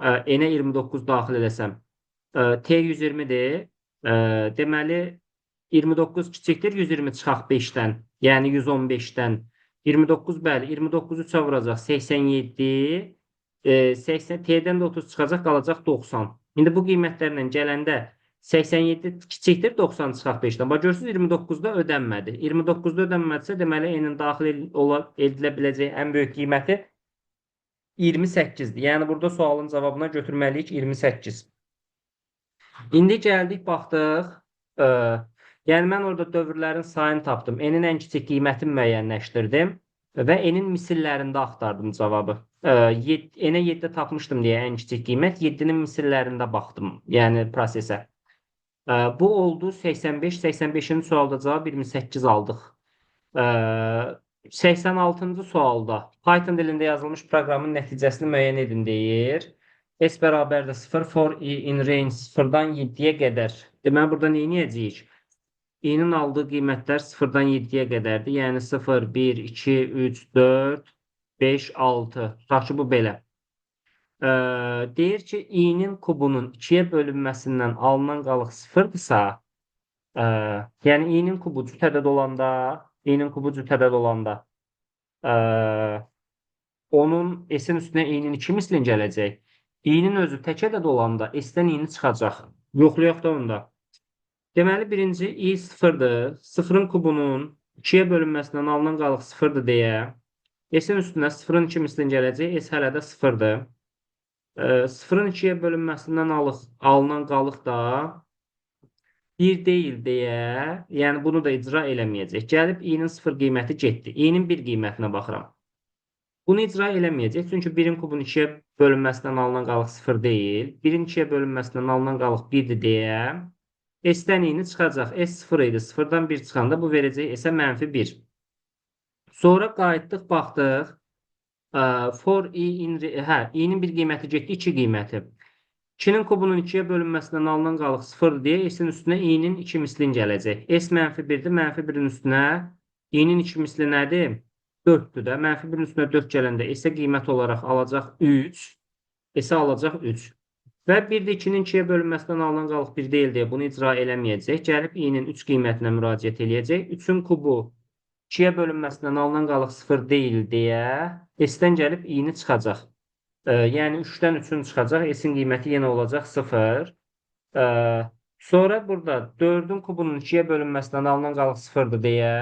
n-ə 29 daxil eləsəm, T 120-dir. Deməli 29 kiçikdir 120 çıxaq 5-dən, yəni 115-dən. 29 bəli, 29-u 3-ə vuracaq 87. 80, T-dən də 30 çıxacaq, qalacaq 90. İndi bu qiymətlərlə gələndə 87 kiçikdir 90 çıxaq 5-dən. Bax, görürsünüz, 29-da ödənmədi. 29-da ödənmədisə, deməli, n-in daxil edilə biləcəyi ən böyük qiyməti 28-dir. Yəni, burada sualın cavabına götürməliyik 28. İndi gəldik, baxdıq. Yəni, mən orada dövrlərin sayını tapdım. N-in ən kiçik qiymətini müəyyənləşdirdim və n-in misillərində axtardım cavabı. N-ə 7-də tapmışdım deyə ən kiçik qiymət, 7-nin misillərində baxdım, yəni prosesə. Bu oldu 85, 85-ci sualda cavab 28 aldıq. 86-cı sualda Python dilində yazılmış proqramın nəticəsini müəyyən edin deyir. S bərabərdir 0 for i in range 0-dan 7-yə qədər. Deməli, burada nə edəcəyik? İ-nin aldığı qiymətlər 0-dan 7-yə qədərdir. Yəni 0, 1, 2, 3, 4, 5, 6. Tutaq ki, bu belə. Deyir ki, i-nin kubunun 2-yə bölünməsindən alınan qalıq 0-dırsa, yəni i-nin kubu cüt ədəd olanda, i-nin kubu cüt ədəd olanda, onun s-in üstünə i-nin 2 mislin gələcək. İ-nin özü tək ədəd olanda s-dən i-ni çıxacaq. Yoxlayaq da onda. Deməli, birinci i 0-dır. 0-ın kubunun 2-yə bölünməsindən alınan qalıq 0-dır deyə s-in üstünə 0-ın 2 mislin gələcək. S hələ də 0-dır. 0-ın 2-yə bölünməsindən alınan qalıq da 1 deyil deyə, yəni bunu da icra eləməyəcək. Gəlib i-nin 0 qiyməti getdi. İ-nin 1 qiymətinə baxıram. Bunu icra eləməyəcək. Çünki 1-in kubunun 2-yə bölünməsindən alınan qalıq 0 deyil. 1-in 2-yə bölünməsindən alınan qalıq 1-dir deyə S-dən i-ni çıxacaq. S 0 idi. 0-dan 1 çıxanda bu verəcək S-ə mənfi 1. Sonra qayıtdıq, baxdıq. For i in, hə, i-nin bir qiyməti getdi, 2 qiyməti. 2-nin kubunun 2-yə bölünməsindən alınan qalıq 0 deyə S-in üstünə i-nin 2 mislin gələcək. S mənfi 1-dir. Mənfi 1-in üstünə i-nin 2 misli nədir? 4-dür də. Mənfi 1-in üstünə 4 gələndə S-ə qiymət olaraq alacaq 3. S-ə alacaq 3. Və bir də 2-nin 2-yə bölünməsindən alınan qalıq 1 deyil deyə bunu icra eləməyəcək. Gəlib i-nin 3 qiymətinə müraciət eləyəcək. 3-ün kubu 2-yə bölünməsindən alınan qalıq 0 deyil deyə S-dən gəlib i-ni çıxacaq. Yəni 3-dən 3-ün çıxacaq. S-in qiyməti yenə olacaq 0. Sonra burada 4-ün kubunun 2-yə bölünməsindən alınan qalıq 0-dır deyə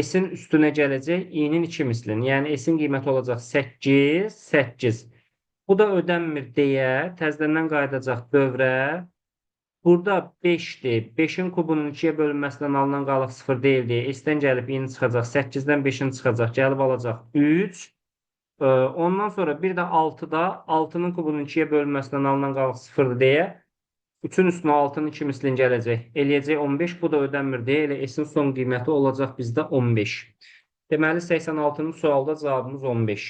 S-in üstünə gələcək i-nin 2 mislin. Yəni S-in qiyməti olacaq 8, 8. Bu da ödənmir deyə təzədən qayıdacaq dövrə. Burada 5-dir. 5-in kubunun 2-yə bölünməsindən alınan qalıq 0 deyil deyə S-dən gəlib i-ni çıxacaq. 8-dən 5-in çıxacaq. Gəlib alacaq 3. Ondan sonra bir də 6-da 6-nın kubunun 2-yə bölünməsindən alınan qalıq 0-dır deyə 3-ün üstünə 6-nın 2 mislin gələcək. Eləyəcək 15. Bu da ödənmir deyə elə S-in son qiyməti olacaq bizdə 15. Deməli 86-cı sualda cavabımız 15.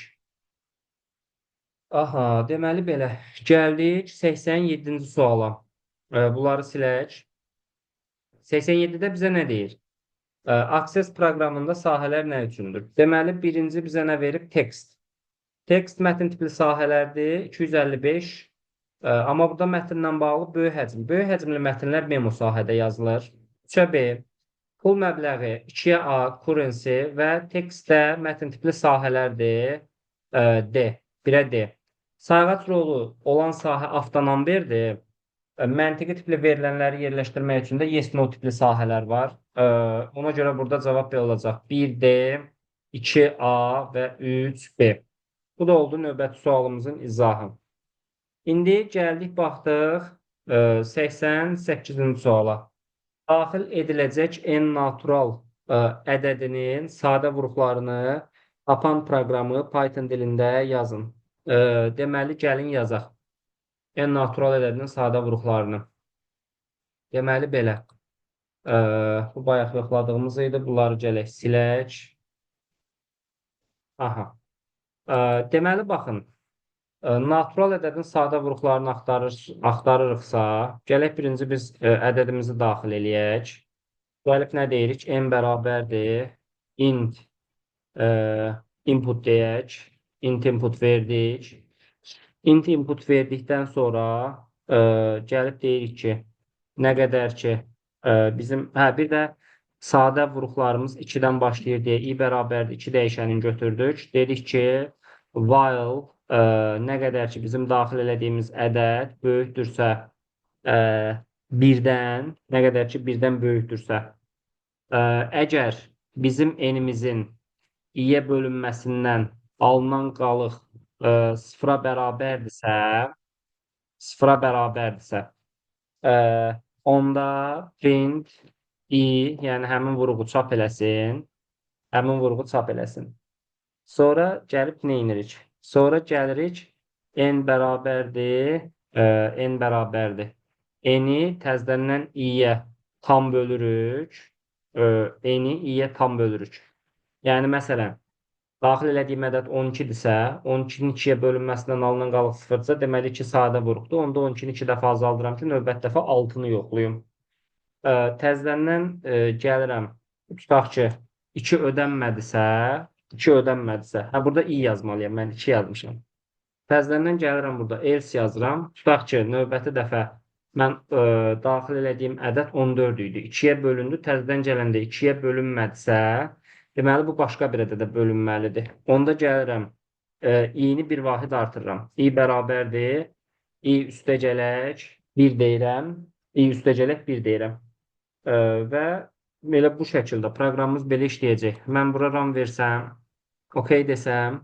Aha, deməli belə. Gəldik 87-ci suala. Bunları silək. 87-də bizə nə deyir? Access proqramında sahələr nə üçündür? Deməli, birinci bizə nə verib? Text. Text mətn tipli sahələrdir. 255. Amma burada mətnlə bağlı böyük həcm. Böyük həcmli mətnlər memo sahədə yazılır. 3-ə B, pul məbləği, 2-yə A, currency və tekstdə mətn tipli sahələrdir. D, 1-ə D. Sayğac rolu olan sahə avtonumberdir. Məntiqi tipli verilənləri yerləşdirmək üçün də yes-no tipli sahələr var. Ona görə burada cavab B olacaq. 1D, 2A və 3B. Bu da oldu növbəti sualımızın izahı. İndi gəldik, baxdıq 88-ci suala. Daxil ediləcək n natural ədədinin sadə vuruqlarını tapan proqramı Python dilində yazın. Deməli, gəlin yazaq. N natural ədədinin sadə vuruqlarını. Deməli, belə. Bu bayaq yoxladığımız idi. Bunları gələk silək. Aha. Deməli, baxın. Natural ədədin sadə vuruqlarını axtarırıqsa, gələk birinci biz ədədimizi daxil eləyək. Gəlib nə deyirik? N bərabərdir. Int input deyək. Int input verdik. Int input verdikdən sonra gəlib deyirik ki, nə qədər ki bizim, bir də sadə vuruqlarımız 2-dən başlayır deyə i bərabərdir 2 dəyişənin götürdük. Dedik ki, while nə qədər ki bizim daxil elədiyimiz ədəd böyükdürsə 1-dən, nə qədər ki 1-dən böyükdürsə, əgər bizim n-imizin i-yə bölünməsindən alınan qalıq sıfıra bərabərdirsə, sıfıra bərabərdirsə, onda print i, yəni həmin vuruğu çap eləsin, həmin vuruğu çap eləsin. Sonra gəlib nə edirik? Sonra gəlirik n bərabərdir, n bərabərdir. N-i təzədən i-yə tam bölürük. N-i i-yə tam bölürük. Yəni, məsələn, daxil elədiyim ədəd 12-dirsə, 12-nin 2-yə bölünməsindən alınan qalıq 0-dırsa, deməli 2 sadə vuruqdur. Onda 12-ni 2 dəfə azaldıram ki, növbət dəfə 6-nı yoxlayım. Təzədən gəlirəm. Tutaq ki, 2 ödənmədisə, 2 ödənmədisə, hə, burada i yazmalıyam, mən 2 yazmışam. Təzədən gəlirəm burada, else yazıram. Tutaq ki, növbəti dəfə mən daxil elədiyim ədəd 14 idi. 2-yə bölündü, təzədən gələndə 2-yə bölünmədisə, deməli, bu başqa bir ədədə bölünməlidir. Onda gəlirəm, i-ni bir vahid artırıram. I bərabərdir, i üstə gələk, 1 deyirəm, i üstə gələk, 1 deyirəm. Və elə bu şəkildə proqramımız belə işləyəcək. Mən bura run versəm, OK desəm,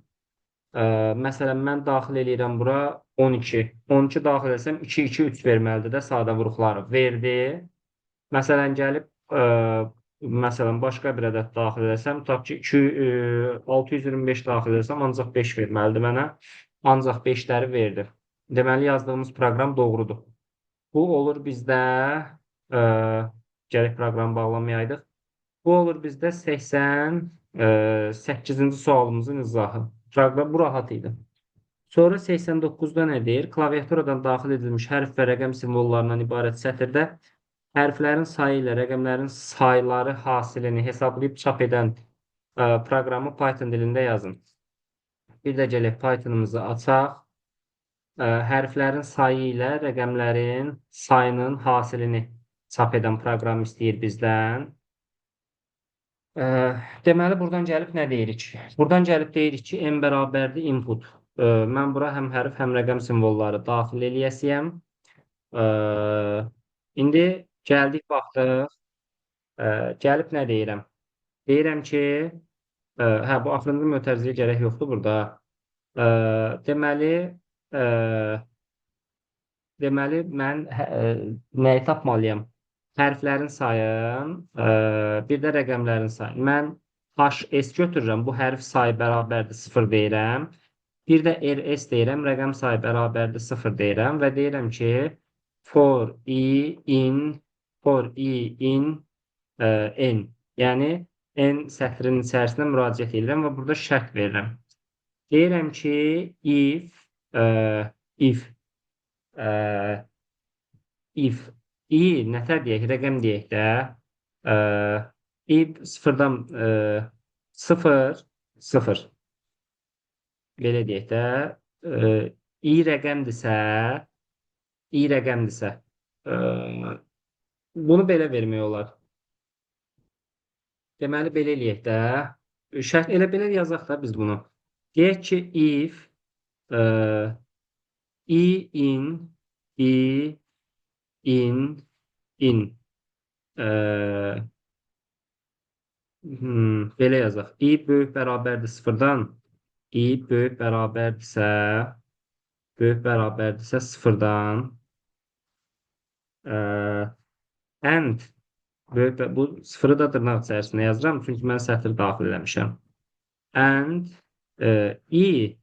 məsələn, mən daxil eləyirəm bura 12. 12 daxil etsəm 2, 2, 3 verməlidir də sadə vuruqları. Verdi. Məsələn, gəlib, məsələn, başqa bir ədəd daxil etsəm, tutaq ki, 625 daxil etsəm, ancaq 5 verməlidir mənə. Ancaq 5-ləri verdi. Deməli, yazdığımız proqram doğrudur. Bu olur bizdə, gərək proqramı bağlamayaydıq. Bu olur bizdə 88-ci sualımızın izahı. Proqram bu rahat idi. Sonra 89-da nə deyir? Klaviaturadan daxil edilmiş hərf və rəqəm simvollarından ibarət sətirdə hərflərin sayı ilə rəqəmlərin sayları hasilini hesablayıb çap edən proqramı Python dilində yazın. Bir də gələk Python'ımızı açaq. Hərflərin sayı ilə rəqəmlərin sayının hasilini çap edən proqram istəyir bizdən. Deməli, buradan gəlib nə deyirik? Buradan gəlib deyirik ki, n bərabərdir input. Mən bura həm hərf, həm rəqəm simvolları daxil eləyəsiyəm. İndi gəldik, baxdıq. Gəlib nə deyirəm? Deyirəm ki, hə, bu axırıncı mötərizəyə gərək yoxdur burada. Deməli, deməli, mən nəyi tapmalıyam? Hərflərin sayın, bir də rəqəmlərin sayını. Mən HS götürürəm. Bu hərf sayı bərabərdir 0 deyirəm. Bir də RS deyirəm. Rəqəm sayı bərabərdir 0 deyirəm və deyirəm ki, for i in n. Yəni n sətrinin içərisinə müraciət edirəm və burada şərt verirəm. Deyirəm ki, if if i nətər deyək, rəqəm deyək də, i sıfırdan 0, 0 belə deyək də, i rəqəmdirsə, i rəqəmdirsə, bunu belə vermək olar. Deməli, belə eləyək də, şərt elə belə yazaq da biz bunu. Deyək ki, if i in i in in belə yazaq. I böyük bərabərdir sıfırdan, i böyük bərabərdirsə, sıfırdan, and böyük, bu sıfırı da dırnaq içərisində yazıram, çünki mən sətir daxil eləmişəm. And i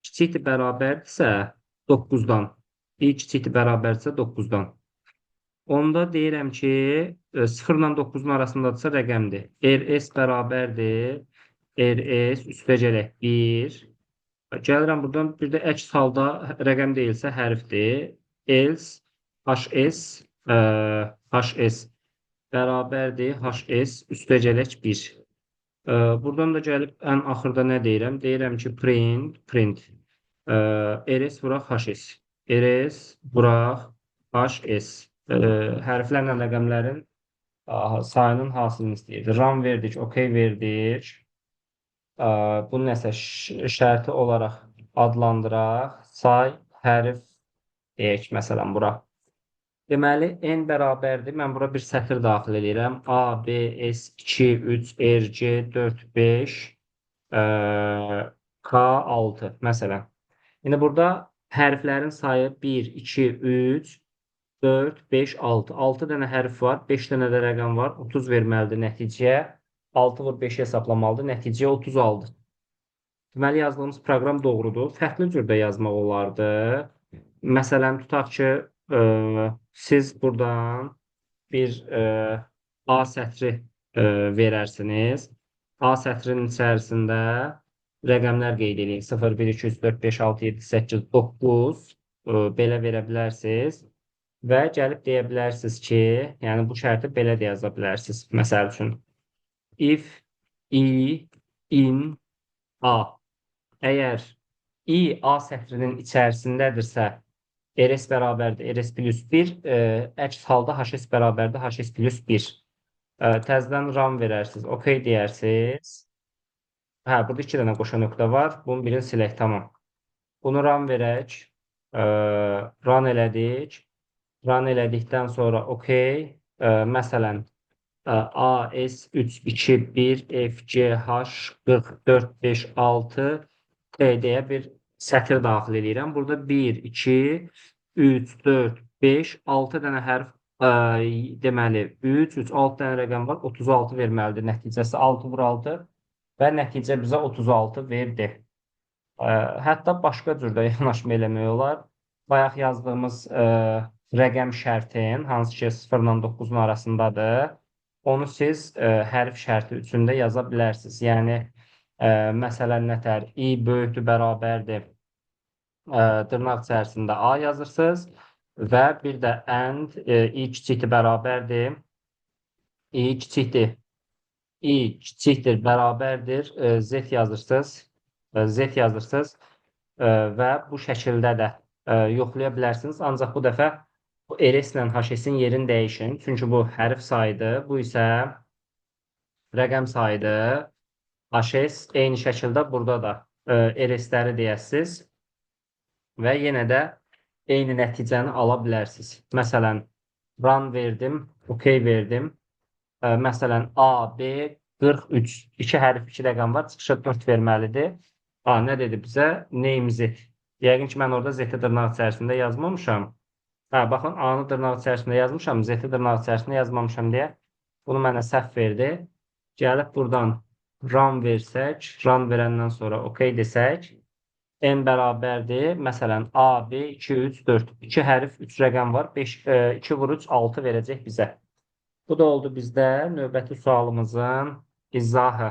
kiçikdir bərabərdirsə 9-dan, i kiçikdir bərabərdirsə 9-dan. Onda deyirəm ki, 0 ilə 9-un arasındadırsa rəqəmdir. RS bərabərdir. RS üstə gələk 1. Gəlirəm buradan, bir də əks halda rəqəm deyilsə hərfdir. Else HS, HS bərabərdir. HS üstə gələk 1. Buradan da gəlib ən axırda nə deyirəm? Deyirəm ki, print. RS vuraq HS. RS vuraq HS. Hərflərlə rəqəmlərin sayının hasilini istəyirdi. Run verdik, OK verdik. Bunu nəsə şərti olaraq adlandıraq. Say, hərf deyək məsələn bura. Deməli, n bərabərdir. Mən bura bir sətir daxil edirəm. A, B, S, 2, 3, R, C, 4, 5, K, 6 məsələn. İndi burada hərflərin sayı 1, 2, 3, 4, 5, 6. 6 dənə hərf var, 5 dənə də rəqəm var. 30 verməlidir nəticəyə. 6 vur 5 hesablamalıdır. Nəticə 36. Deməli, yazdığımız proqram doğrudur. Fərqli cürdə yazmaq olardı. Məsələn, tutaq ki, siz buradan bir A sətri verərsiniz. A sətrinin içərisində rəqəmlər qeyd edin. 0, 1, 2, 3, 4, 5, 6, 7, 8, 9 belə verə bilərsiniz. Və gəlib deyə bilərsiniz ki, yəni bu şərti belə də yaza bilərsiniz. Məsəl üçün, if i in A. Əgər i A sətrinin içərisindədirsə, RS bərabərdir RS plus 1, əks halda HS bərabərdir HS plus 1. Təzədən run verərsiniz, OK deyərsiniz. Hə, burada 2 dənə qoşa nöqtə var. Bunun birini silək, tamam. Bunu run verək. Run elədik. Run elədikdən sonra OK. Məsələn, A, S, 3, 2, 1, F, G, H, 40, 4, 5, 6, T deyə bir sətir daxil eləyirəm. Burada 1, 2, 3, 4, 5, 6 dənə hərf, deməli, 3, 3, 6 dənə rəqəm var. 36 verməlidir. Nəticəsi 6 vur 6 və nəticə bizə 36 verdi. Hətta başqa cürdə yanaşma eləmək olar. Bayaq yazdığımız rəqəm şərtin, hansı ki 0 ilə 9-un arasındadır, onu siz hərf şərti üçün də yaza bilərsiniz. Yəni, Məsələn, nətər? I böyükdür, bərabərdir. Dırnaq içərisində A yazırsınız və bir də and i kiçikdir, bərabərdir. I kiçikdir. I kiçikdir, bərabərdir. Z yazırsınız. Z yazırsınız. Və bu şəkildə də yoxlaya bilərsiniz. Ancaq bu dəfə bu RS ilə HS-in yerini dəyişin. Çünki bu hərf sayıdır. Bu isə rəqəm sayıdır. HS eyni şəkildə burada da RS-ləri deyəsiniz. Və yenə də eyni nəticəni ala bilərsiniz. Məsələn, run verdim, OK verdim. Məsələn, A, B, 43. 2 hərf, 2 rəqəm var. Çıxışa 4 verməlidir. A, nə dedi bizə? Name Z. Yəqin ki, mən orada Z-i dırnaq içərisində yazmamışam. Hə, baxın, A-nı dırnaq içərisində yazmışam, Z-i dırnaq içərisində yazmamışam deyə bunu mənə səhv verdi. Gəlib buradan run versək, run verəndən sonra OK desək, N bərabərdir. Məsələn, A, B, 2, 3, 4. 2 hərf, 3 rəqəm var. 5, 2 vur 3, 6 verəcək bizə. Bu da oldu bizdə növbəti sualımızın izahı.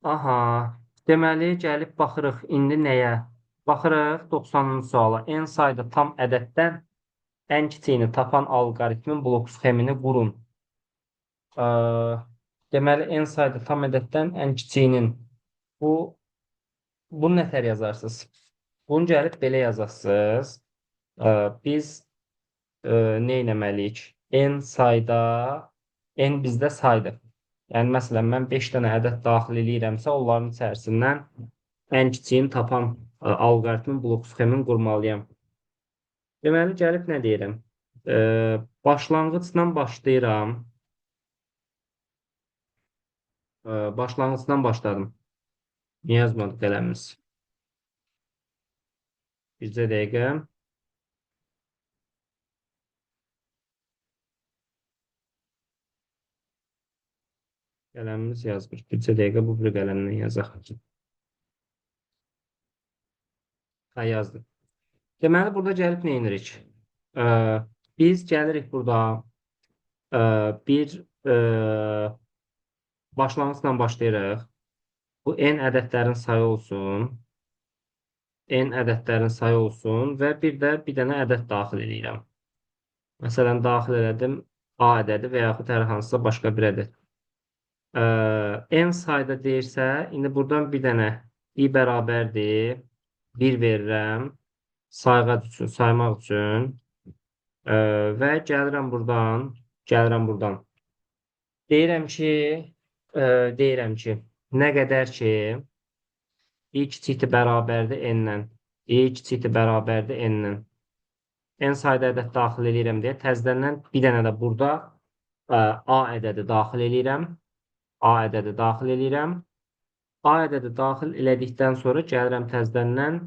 Aha, deməli, gəlib baxırıq indi nəyə? Baxırıq 90-cı suala. N sayda tam ədəddən ən kiçiyini tapan alqoritmin blok sxemini qurun. Deməli, N sayda tam ədəddən ən kiçiyinin bunu nətər yazarsınız? Bunu gəlib belə yazasınız. Biz nə etməliyik? N sayda, N bizdə saydır. Yəni, məsələn, mən 5 dənə ədəd daxil eləyirəmsə, onların içərisindən ən kiçiyini tapan alqoritmin blok sxemini qurmalıyam. Deməli, gəlib nə deyirəm? Başlanğıcla başlayıram. Başlanğıcdan başladım. Niyə yazmadı qələmimiz? Bircə dəqiqə. Qələmimiz yazmır. Bircə dəqiqə bu bir qələmlə yazaq. Ha, yazdım. Deməli, burada gəlib nə edirik? Biz gəlirik burada bir başlanğıcla başlayırıq. Bu N ədədlərin sayı olsun. N ədədlərin sayı olsun və bir də bir dənə ədəd daxil eləyirəm. Məsələn, daxil elədim A ədədi və yaxud hər hansısa başqa bir ədəd. N sayda deyirsə, indi buradan bir dənə i bərabərdir. 1 verirəm sayğac üçün, saymaq üçün. Və gəlirəm buradan, Deyirəm ki, nə qədər ki, i kiçikdir bərabərdir n-lə. I kiçikdir bərabərdir n-lə. N sayda ədəd daxil eləyirəm deyə təzədən bir dənə də burada A ədədi daxil eləyirəm. A ədədi daxil eləyirəm. A ədədi daxil elədikdən sonra gəlirəm təzədən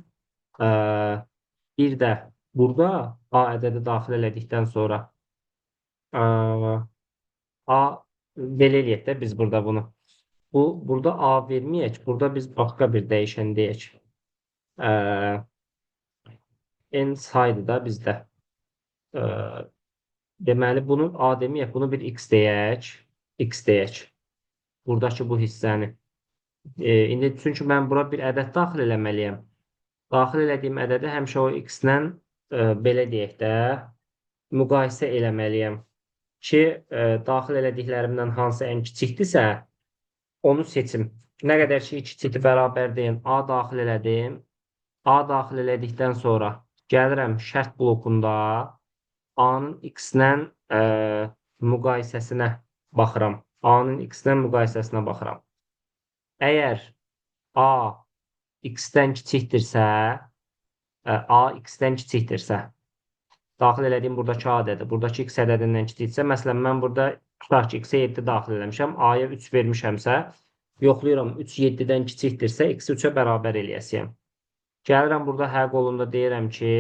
bir də burada A ədədi daxil elədikdən sonra A belə eləyək də biz burada bunu. Bu, burada A verməyək. Burada biz başqa bir dəyişən deyək. N saydı da bizdə. Deməli, bunu A deməyək. Bunu bir X deyək. X deyək. Buradakı bu hissəni. İndi çünki mən bura bir ədəd daxil eləməliyəm. Daxil elədiyim ədədi həmişə o X-lə belə deyək də müqayisə eləməliyəm ki, daxil elədiklərimdən hansı ən kiçikdirsə, onu seçim. Nə qədər ki, kiçikdir bərabər deyin, A daxil elədim. A daxil elədikdən sonra gəlirəm şərt blokunda A-nın X-lə müqayisəsinə baxıram. A-nın X-lə müqayisəsinə baxıram. Əgər A X-dən kiçikdirsə, A X-dən kiçikdirsə, daxil elədiyim buradakı A ədədi, buradakı X ədədindən kiçikdirsə, məsələn, mən burada tutaq ki, X-ə 7 daxil eləmişəm, A-ya 3 vermişəmsə, yoxlayıram, 3 7-dən kiçikdirsə, X-i 3-ə bərabər eləyəsiyəm. Gəlirəm burada hə qolunda deyirəm ki,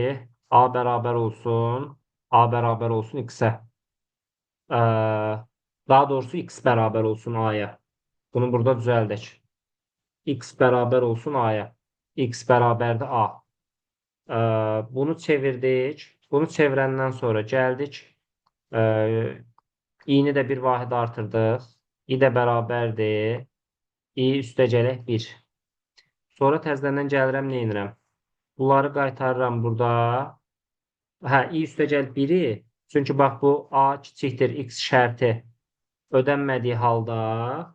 A bərabər olsun, A bərabər olsun X-ə. Daha doğrusu X bərabər olsun A-ya. Bunu burada düzəldək. X bərabər olsun A-ya. X bərabərdir A. Bunu çevirdik. Bunu çevirəndən sonra gəldik. İ-ni də bir vahid artırdıq. İ də bərabərdir. I üstəgələk 1. Sonra təzədən gəlirəm, nə edirəm? Bunları qaytarıram burada. Hə, i üstəgəl 1-i. Çünki bax, bu A kiçikdir X şərti ödənmədiyi halda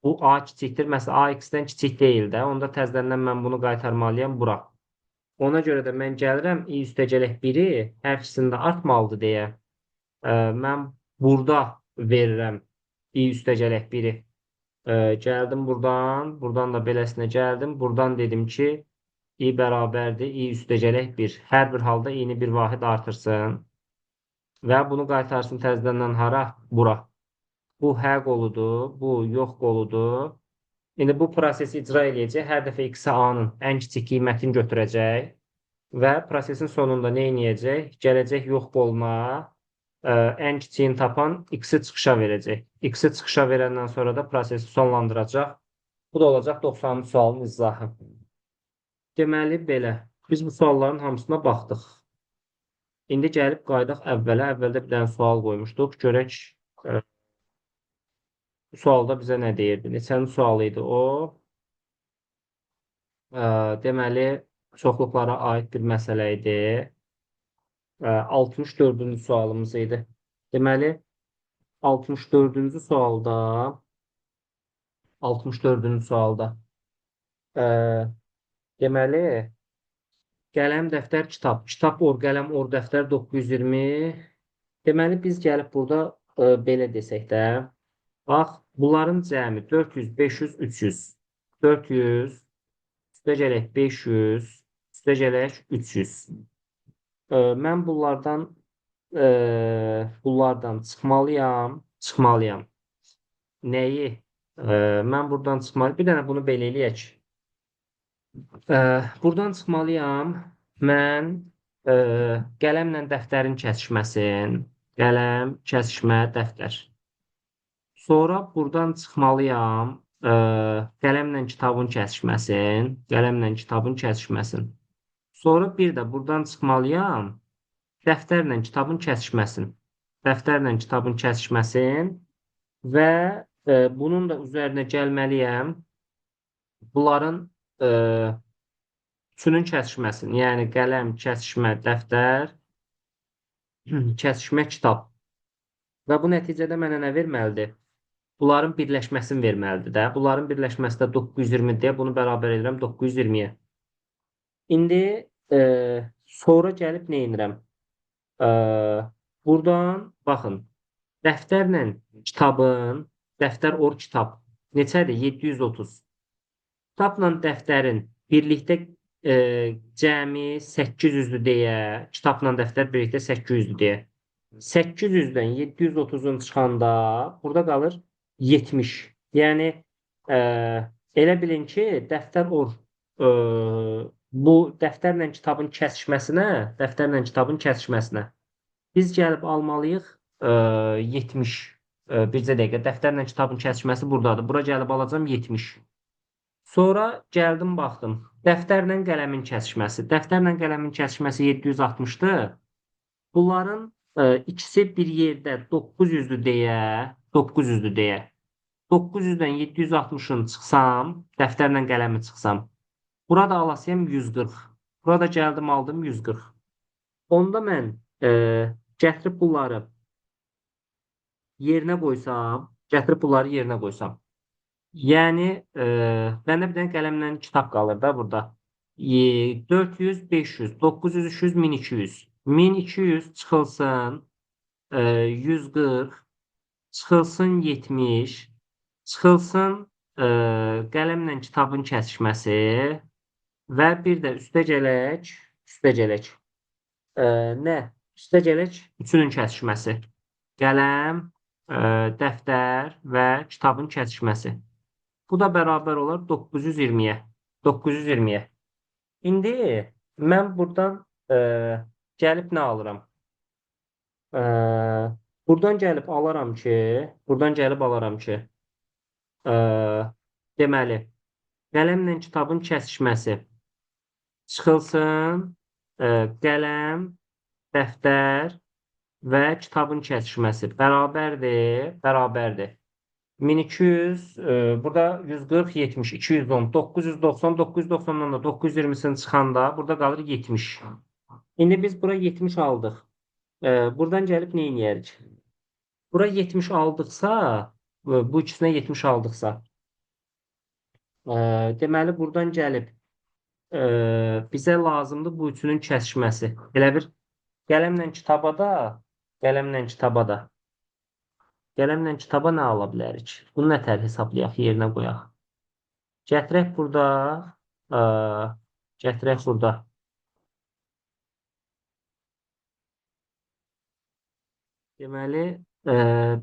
bu A kiçikdir. Məsələn, A X-dən kiçik deyil də. Onda təzədən mən bunu qaytarmalıyam bura. Ona görə də mən gəlirəm i üstəgələk 1-i hər ikisində artmalıdır deyə. Mən burada verirəm i üstəgələk 1-i. Gəldim buradan, buradan da beləsinə gəldim. Buradan dedim ki, i bərabərdir i üstəgələk 1. Hər bir halda i-ni bir vahid artırsın. Və bunu qaytarsın təzədən hara? Bura. Bu hə qoludur, bu yox qoludur. İndi bu prosesi icra eləyəcək. Hər dəfə x-ə a-nın ən kiçik qiymətini götürəcək. Və prosesin sonunda nə eləyəcək? Gələcək yox qoluna ən kiçiyini tapan x-i çıxışa verəcək. X-i çıxışa verəndən sonra da prosesi sonlandıracaq. Bu da olacaq 90-cı sualın izahı. Deməli, belə. Biz bu sualların hamısına baxdıq. İndi gəlib qayıdaq əvvələ. Əvvəldə bir dənə sual qoymuşduq. Görək, bu sualda bizə nə deyirdi? Neçənin sualı idi o? Deməli, çoxluqlara aid bir məsələ idi. 64-cü sualımız idi. Deməli, 64-cü sualda 64-cü sualda deməli, qələm, dəftər, kitab. Kitab, or, qələm, or, dəftər 920. Deməli, biz gəlib burada belə desək də, bax, bunların cəmi 400, 500, 300. 400, üstə gələk 500, üstə gələk 300. Mən bunlardan çıxmalıyam. Nəyi? Mən buradan çıxmalıyam. Bir dənə bunu belə eləyək. Buradan çıxmalıyam. Mən qələmlə dəftərin kəsişməsin. Qələm, kəsişmə, dəftər. Sonra buradan çıxmalıyam. Qələmlə kitabın kəsişməsin. Qələmlə kitabın kəsişməsin. Sonra bir də buradan çıxmalıyam. Dəftərlə kitabın kəsişməsin. Dəftərlə kitabın kəsişməsin. Və bunun da üzərinə gəlməliyəm. Bunların üçünün kəsişməsin. Yəni qələm, kəsişmə, dəftər, kəsişmə, kitab. Və bu nəticədə mənə nə verməlidir? Bunların birləşməsini verməlidir də. Bunların birləşməsi də 920 deyə bunu bərabər edirəm 920-yə. İndi sonra gəlib nə edirəm? Buradan baxın. Dəftərlə kitabın, dəftər or kitab neçədir? 730. Kitabla dəftərin birlikdə cəmi 800-dür deyə, kitabla dəftər birlikdə 800-dür deyə. 800-dən 730-un çıxanda burada qalır 70. Yəni elə bilin ki, dəftər or bu dəftərlə kitabın kəsişməsinə, dəftərlə kitabın kəsişməsinə biz gəlib almalıyıq 70. Bircə dəqiqə, dəftərlə kitabın kəsişməsi buradadır. Bura gəlib alacağam 70. Sonra gəldim, baxdım. Dəftərlə qələmin kəsişməsi. Dəftərlə qələmin kəsişməsi 760-dır. Bunların ikisi bir yerdə 900-dür deyə, 900-dür deyə. 900-dən 760-ın çıxsam, dəftərlə qələmi çıxsam, burada alasıyam 140. Burada gəldim, aldım 140. Onda mən gətirib bunları yerinə qoysam, gətirib bunları yerinə qoysam. Yəni, məndə bir dənə qələmlə kitab qalır da burada. 400, 500, 900, 300, 1200. 1200 çıxılsın, 140, çıxılsın 70, çıxılsın qələmlə kitabın kəsişməsi və bir də üstə gələk, üstə gələk. Nə? Üstə gələk üçünün kəsişməsi. Qələm, dəftər və kitabın kəsişməsi. Bu da bərabər olar 920-yə. 920-yə. İndi mən buradan gəlib nə alıram? Buradan gəlib alaram ki, buradan gəlib alaram ki, deməli, qələmlə kitabın kəsişməsi çıxılsın, qələm, dəftər və kitabın kəsişməsi bərabərdir, bərabərdir. 1200, burada 140, 70, 210, 990, 990-dan da 920-sini çıxanda burada qalır 70. İndi biz bura 70 aldıq. Buradan gəlib nə eləyərik? Bura 70 aldıqsa, bu ikisinə 70 aldıqsa, deməli buradan gəlib bizə lazımdır bu üçünün kəsişməsi. Elə bir qələmlə kitaba da, qələmlə kitaba da, qələmlə kitaba nə ala bilərik? Bunu nə tər hesablayaq, yerinə qoyaq? Gətirək burada, gətirək burada. Deməli,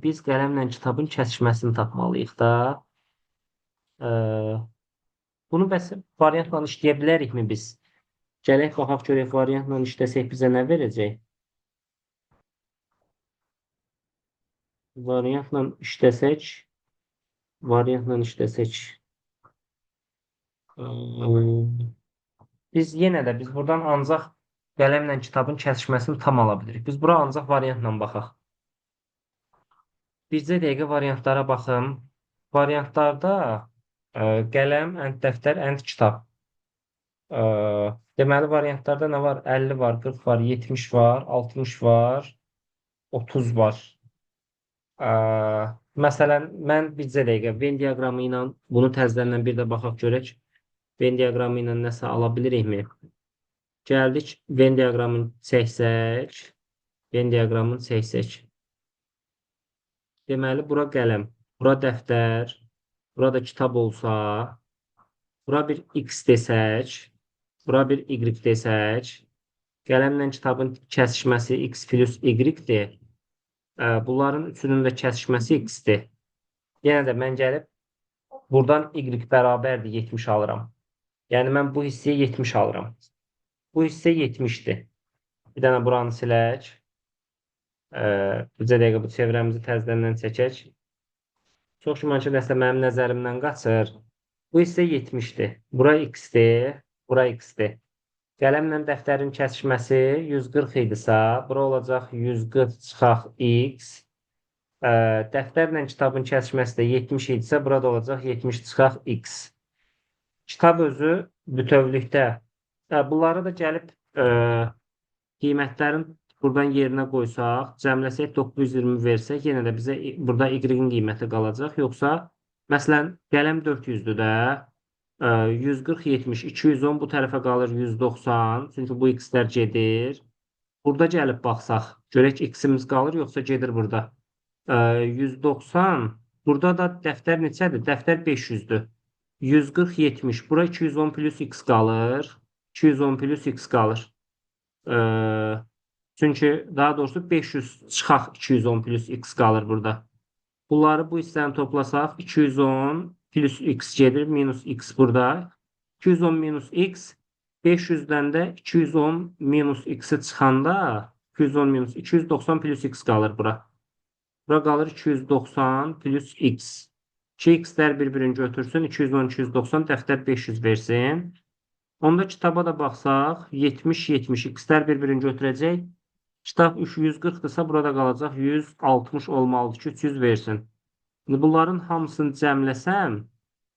biz qələmlə kitabın kəsişməsini tapmalıyıq da. Bunu bəs variantla işləyə bilərikmi biz? Gələk, baxaq, görək, variantla işləsək bizə nə verəcək? Variantla işləsək, variantla işləsək. Biz yenə də buradan ancaq qələmlə kitabın kəsişməsini tam ala bilirik. Biz bura ancaq variantla baxaq. Bircə dəqiqə variantlara baxım. Variantlarda qələm, ənd dəftər, ənd kitab. Deməli, variantlarda nə var? 50 var, 40 var, 70 var, 60 var, 30 var. Məsələn, mən bircə dəqiqə Venn diaqramı ilə bunu təzədən bir də baxaq görək. Venn diaqramı ilə nəsə ala bilirikmi? Gəldik, Venn diaqramını çəksək. Venn diaqramını çəksək. Deməli, bura qələm, bura dəftər, burada kitab olsa, bura bir X desək, bura bir Y desək, qələmlə kitabın kəsişməsi X plus Y-dir. Bunların üçünün də kəsişməsi X-dir. Yenə də mən gəlib buradan Y bərabərdir 70 alıram. Yəni, mən bu hissəyə 70 alıram. Bu hissə 70-dir. Bir dənə buranı silək. Bircə dəqiqə bu çevrəmizi təzədən çəkək. Çox güman ki, nəsə mənim nəzərimdən qaçır. Bu hissə 70-dir. Bura X-dir, bura X-dir. Qələmlə dəftərin kəsişməsi 140 idisə, bura olacaq 140 çıxaq X. Dəftərlə kitabın kəsişməsi də 70 idisə, burada olacaq 70 çıxaq X. Kitab özü bütövlükdə. Bunları da gəlib qiymətlərin buradan yerinə qoysaq, cəmləsək 920 versək, yenə də bizə burada Y-in qiyməti qalacaq. Yoxsa, məsələn, qələm 400-dür də, 140, 70, 210 bu tərəfə qalır 190, çünki bu X-lər gedir. Burada gəlib baxsaq, görək X-imiz qalır, yoxsa gedir burada. 190, burada da dəftər neçədir? Dəftər 500-dür. 140, 70, bura 210 plus X qalır. 210 plus X qalır. Çünki daha doğrusu 500 çıxaq 210 plus X qalır burada. Bunları bu hissəni toplasaq 210 plus X gedir, minus X burada. 210 minus X, 500-dən də 210 minus X-i çıxanda 210 minus 290 plus X qalır bura. Bura qalır 290 plus X. 2X-lər bir-birini götürsün, 210, 290 dəftər 500 versin. Onda kitaba da baxsaq, 70, 70 X-lər bir-birini götürəcək. Kitab 140-dırsa burada qalacaq 160 olmalıdır ki, 300 versin. İndi bunların hamısını cəmləsəm,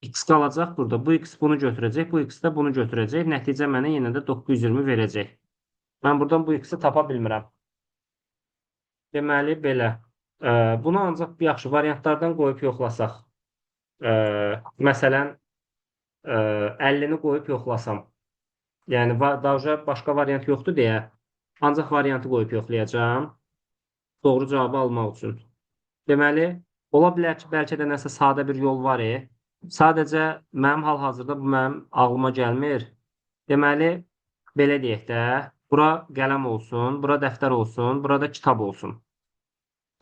X qalacaq burada. Bu X bunu götürəcək, bu X də bunu götürəcək. Nəticə mənə yenə də 920 verəcək. Mən buradan bu X-i tapa bilmirəm. Deməli, belə. Bunu ancaq yaxşı variantlardan qoyub yoxlasaq. Məsələn, 50-ni qoyub yoxlasam. Yəni, daha başqa variant yoxdur deyə ancaq variantı qoyub yoxlayacağam. Doğru cavabı almaq üçün. Deməli, ola bilər ki, bəlkə də nəsə sadə bir yol var. Sadəcə, mənim hal-hazırda bu mənim ağlıma gəlmir. Deməli, belə deyək də, bura qələm olsun, bura dəftər olsun, burada kitab olsun.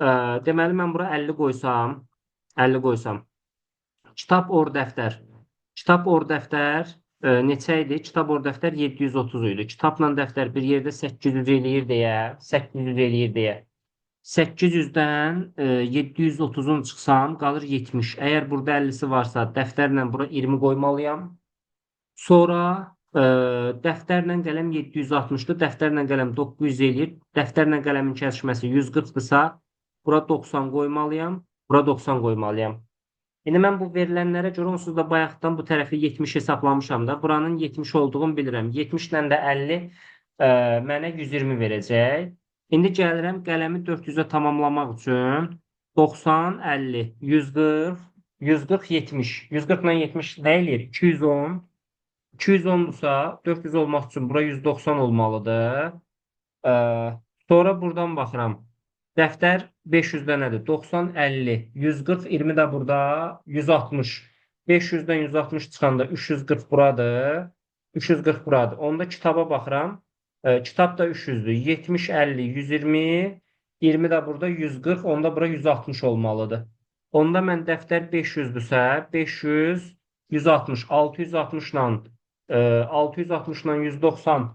Deməli, mən bura 50 qoysam, 50 qoysam. Kitab or dəftər. Kitab or dəftər neçə idi? Kitab or dəftər 730 idi. Kitabla dəftər bir yerdə 800 eləyir deyə, 800 eləyir deyə. 800-dən 730-un çıxsam qalır 70. Əgər burada 50-si varsa, dəftərlə bura 20 qoymalıyam. Sonra dəftərlə qələm 760-dır, dəftərlə qələm 900 eləyir. Dəftərlə qələmin kəsişməsi 140-dırsa, bura 90 qoymalıyam, bura 90 qoymalıyam. İndi mən bu verilənlərə görə onsuz da bayaqdan bu tərəfi 70 hesablamışam da. Buranın 70 olduğunu bilirəm. 70 ilə də 50 mənə 120 verəcək. İndi gəlirəm qələmi 400-ə tamamlamaq üçün 90, 50, 140, 140, 70. 140 ilə 70 nə eləyir? 210. 210-dursa 400 olmaq üçün bura 190 olmalıdır. Sonra buradan baxıram. Dəftər 500-də nədir? 90, 50, 140, 20 də burada, 160. 500-dən 160 çıxanda 340 buradır. 340 buradır. Onda kitaba baxıram. Kitab da 300-dür. 70, 50, 120, 20 də burada 140, onda bura 160 olmalıdır. Onda mən dəftər 500-dürsə, 500, 160, 660 ilə 660 ilə 190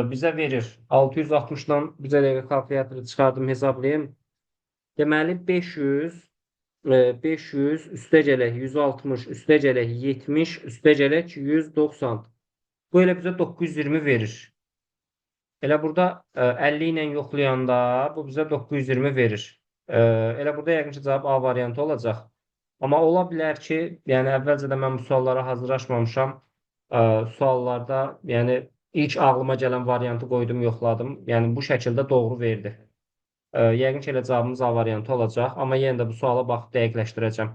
bizə verir. 660 ilə bizə dəqiqə kalkulyatoru çıxardım, hesablayım. Deməli 500, 500 üstə gələk 160, üstə gələk 70, üstə gələk 190. Bu elə bizə 920 verir. Elə burada 50 ilə yoxlayanda bu bizə 920 verir. Elə burada yəqin ki, cavab A variantı olacaq. Amma ola bilər ki, yəni əvvəlcə də mən bu suallara hazırlaşmamışam. Suallarda, yəni ilk ağlıma gələn variantı qoydum, yoxladım. Yəni bu şəkildə doğru verdi. Yəqin ki, elə cavabımız A variantı olacaq. Amma yenə də bu suala baxıb dəqiqləşdirəcəm.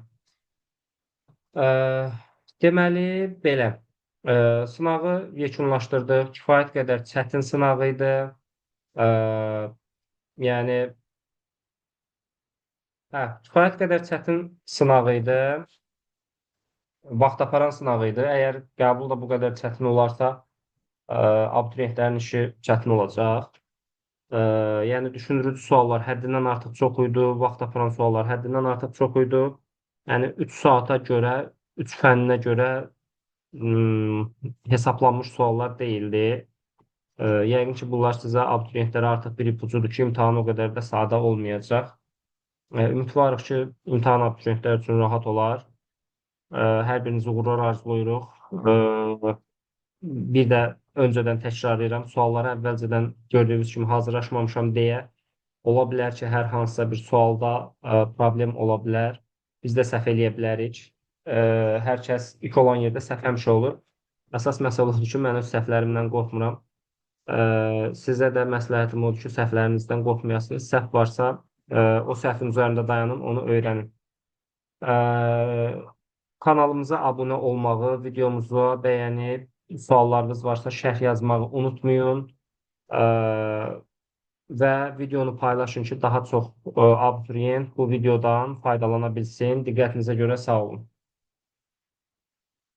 Deməli, belə. Sınağı yekunlaşdırdıq. Kifayət qədər çətin sınaq idi. Yəni, kifayət qədər çətin sınaq idi. Vaxt aparan sınaq idi. Əgər qəbul da bu qədər çətin olarsa, abituriyentlərin işi çətin olacaq. Yəni düşündürücü suallar həddindən artıq çox idi, vaxt aparan suallar həddindən artıq çox idi. Yəni 3 saata görə, 3 fənninə görə hesablanmış suallar deyildi. Yəqin ki, bunlar sizə abituriyentlərə artıq bir ipucudur ki, imtahan o qədər də sadə olmayacaq. Ümid varıq ki, imtahan abituriyentlər üçün rahat olar. Hər birinizə uğurlar arzulayırıq. Bir də öncədən təkrarlayıram, suallara əvvəlcədən gördüyünüz kimi hazırlaşmamışam deyə ola bilər ki, hər hansısa bir sualda problem ola bilər. Biz də səhv eləyə bilərik. Hər kəs ilk olan yerdə səhv həmişə olur. Əsas məsələ odur ki, mən öz səhvlərimdən qorxmuram. Sizə də məsləhətim odur ki, səhvlərinizdən qorxmayasınız. Səhv varsa, o səhvin üzərində dayanın, onu öyrənin. Kanalımıza abunə olmağı, videomuzu bəyənib, suallarınız varsa şərh yazmağı unutmayın. Və videonu paylaşın ki, daha çox abituriyent bu videodan faydalana bilsin. Diqqətinizə görə sağ olun.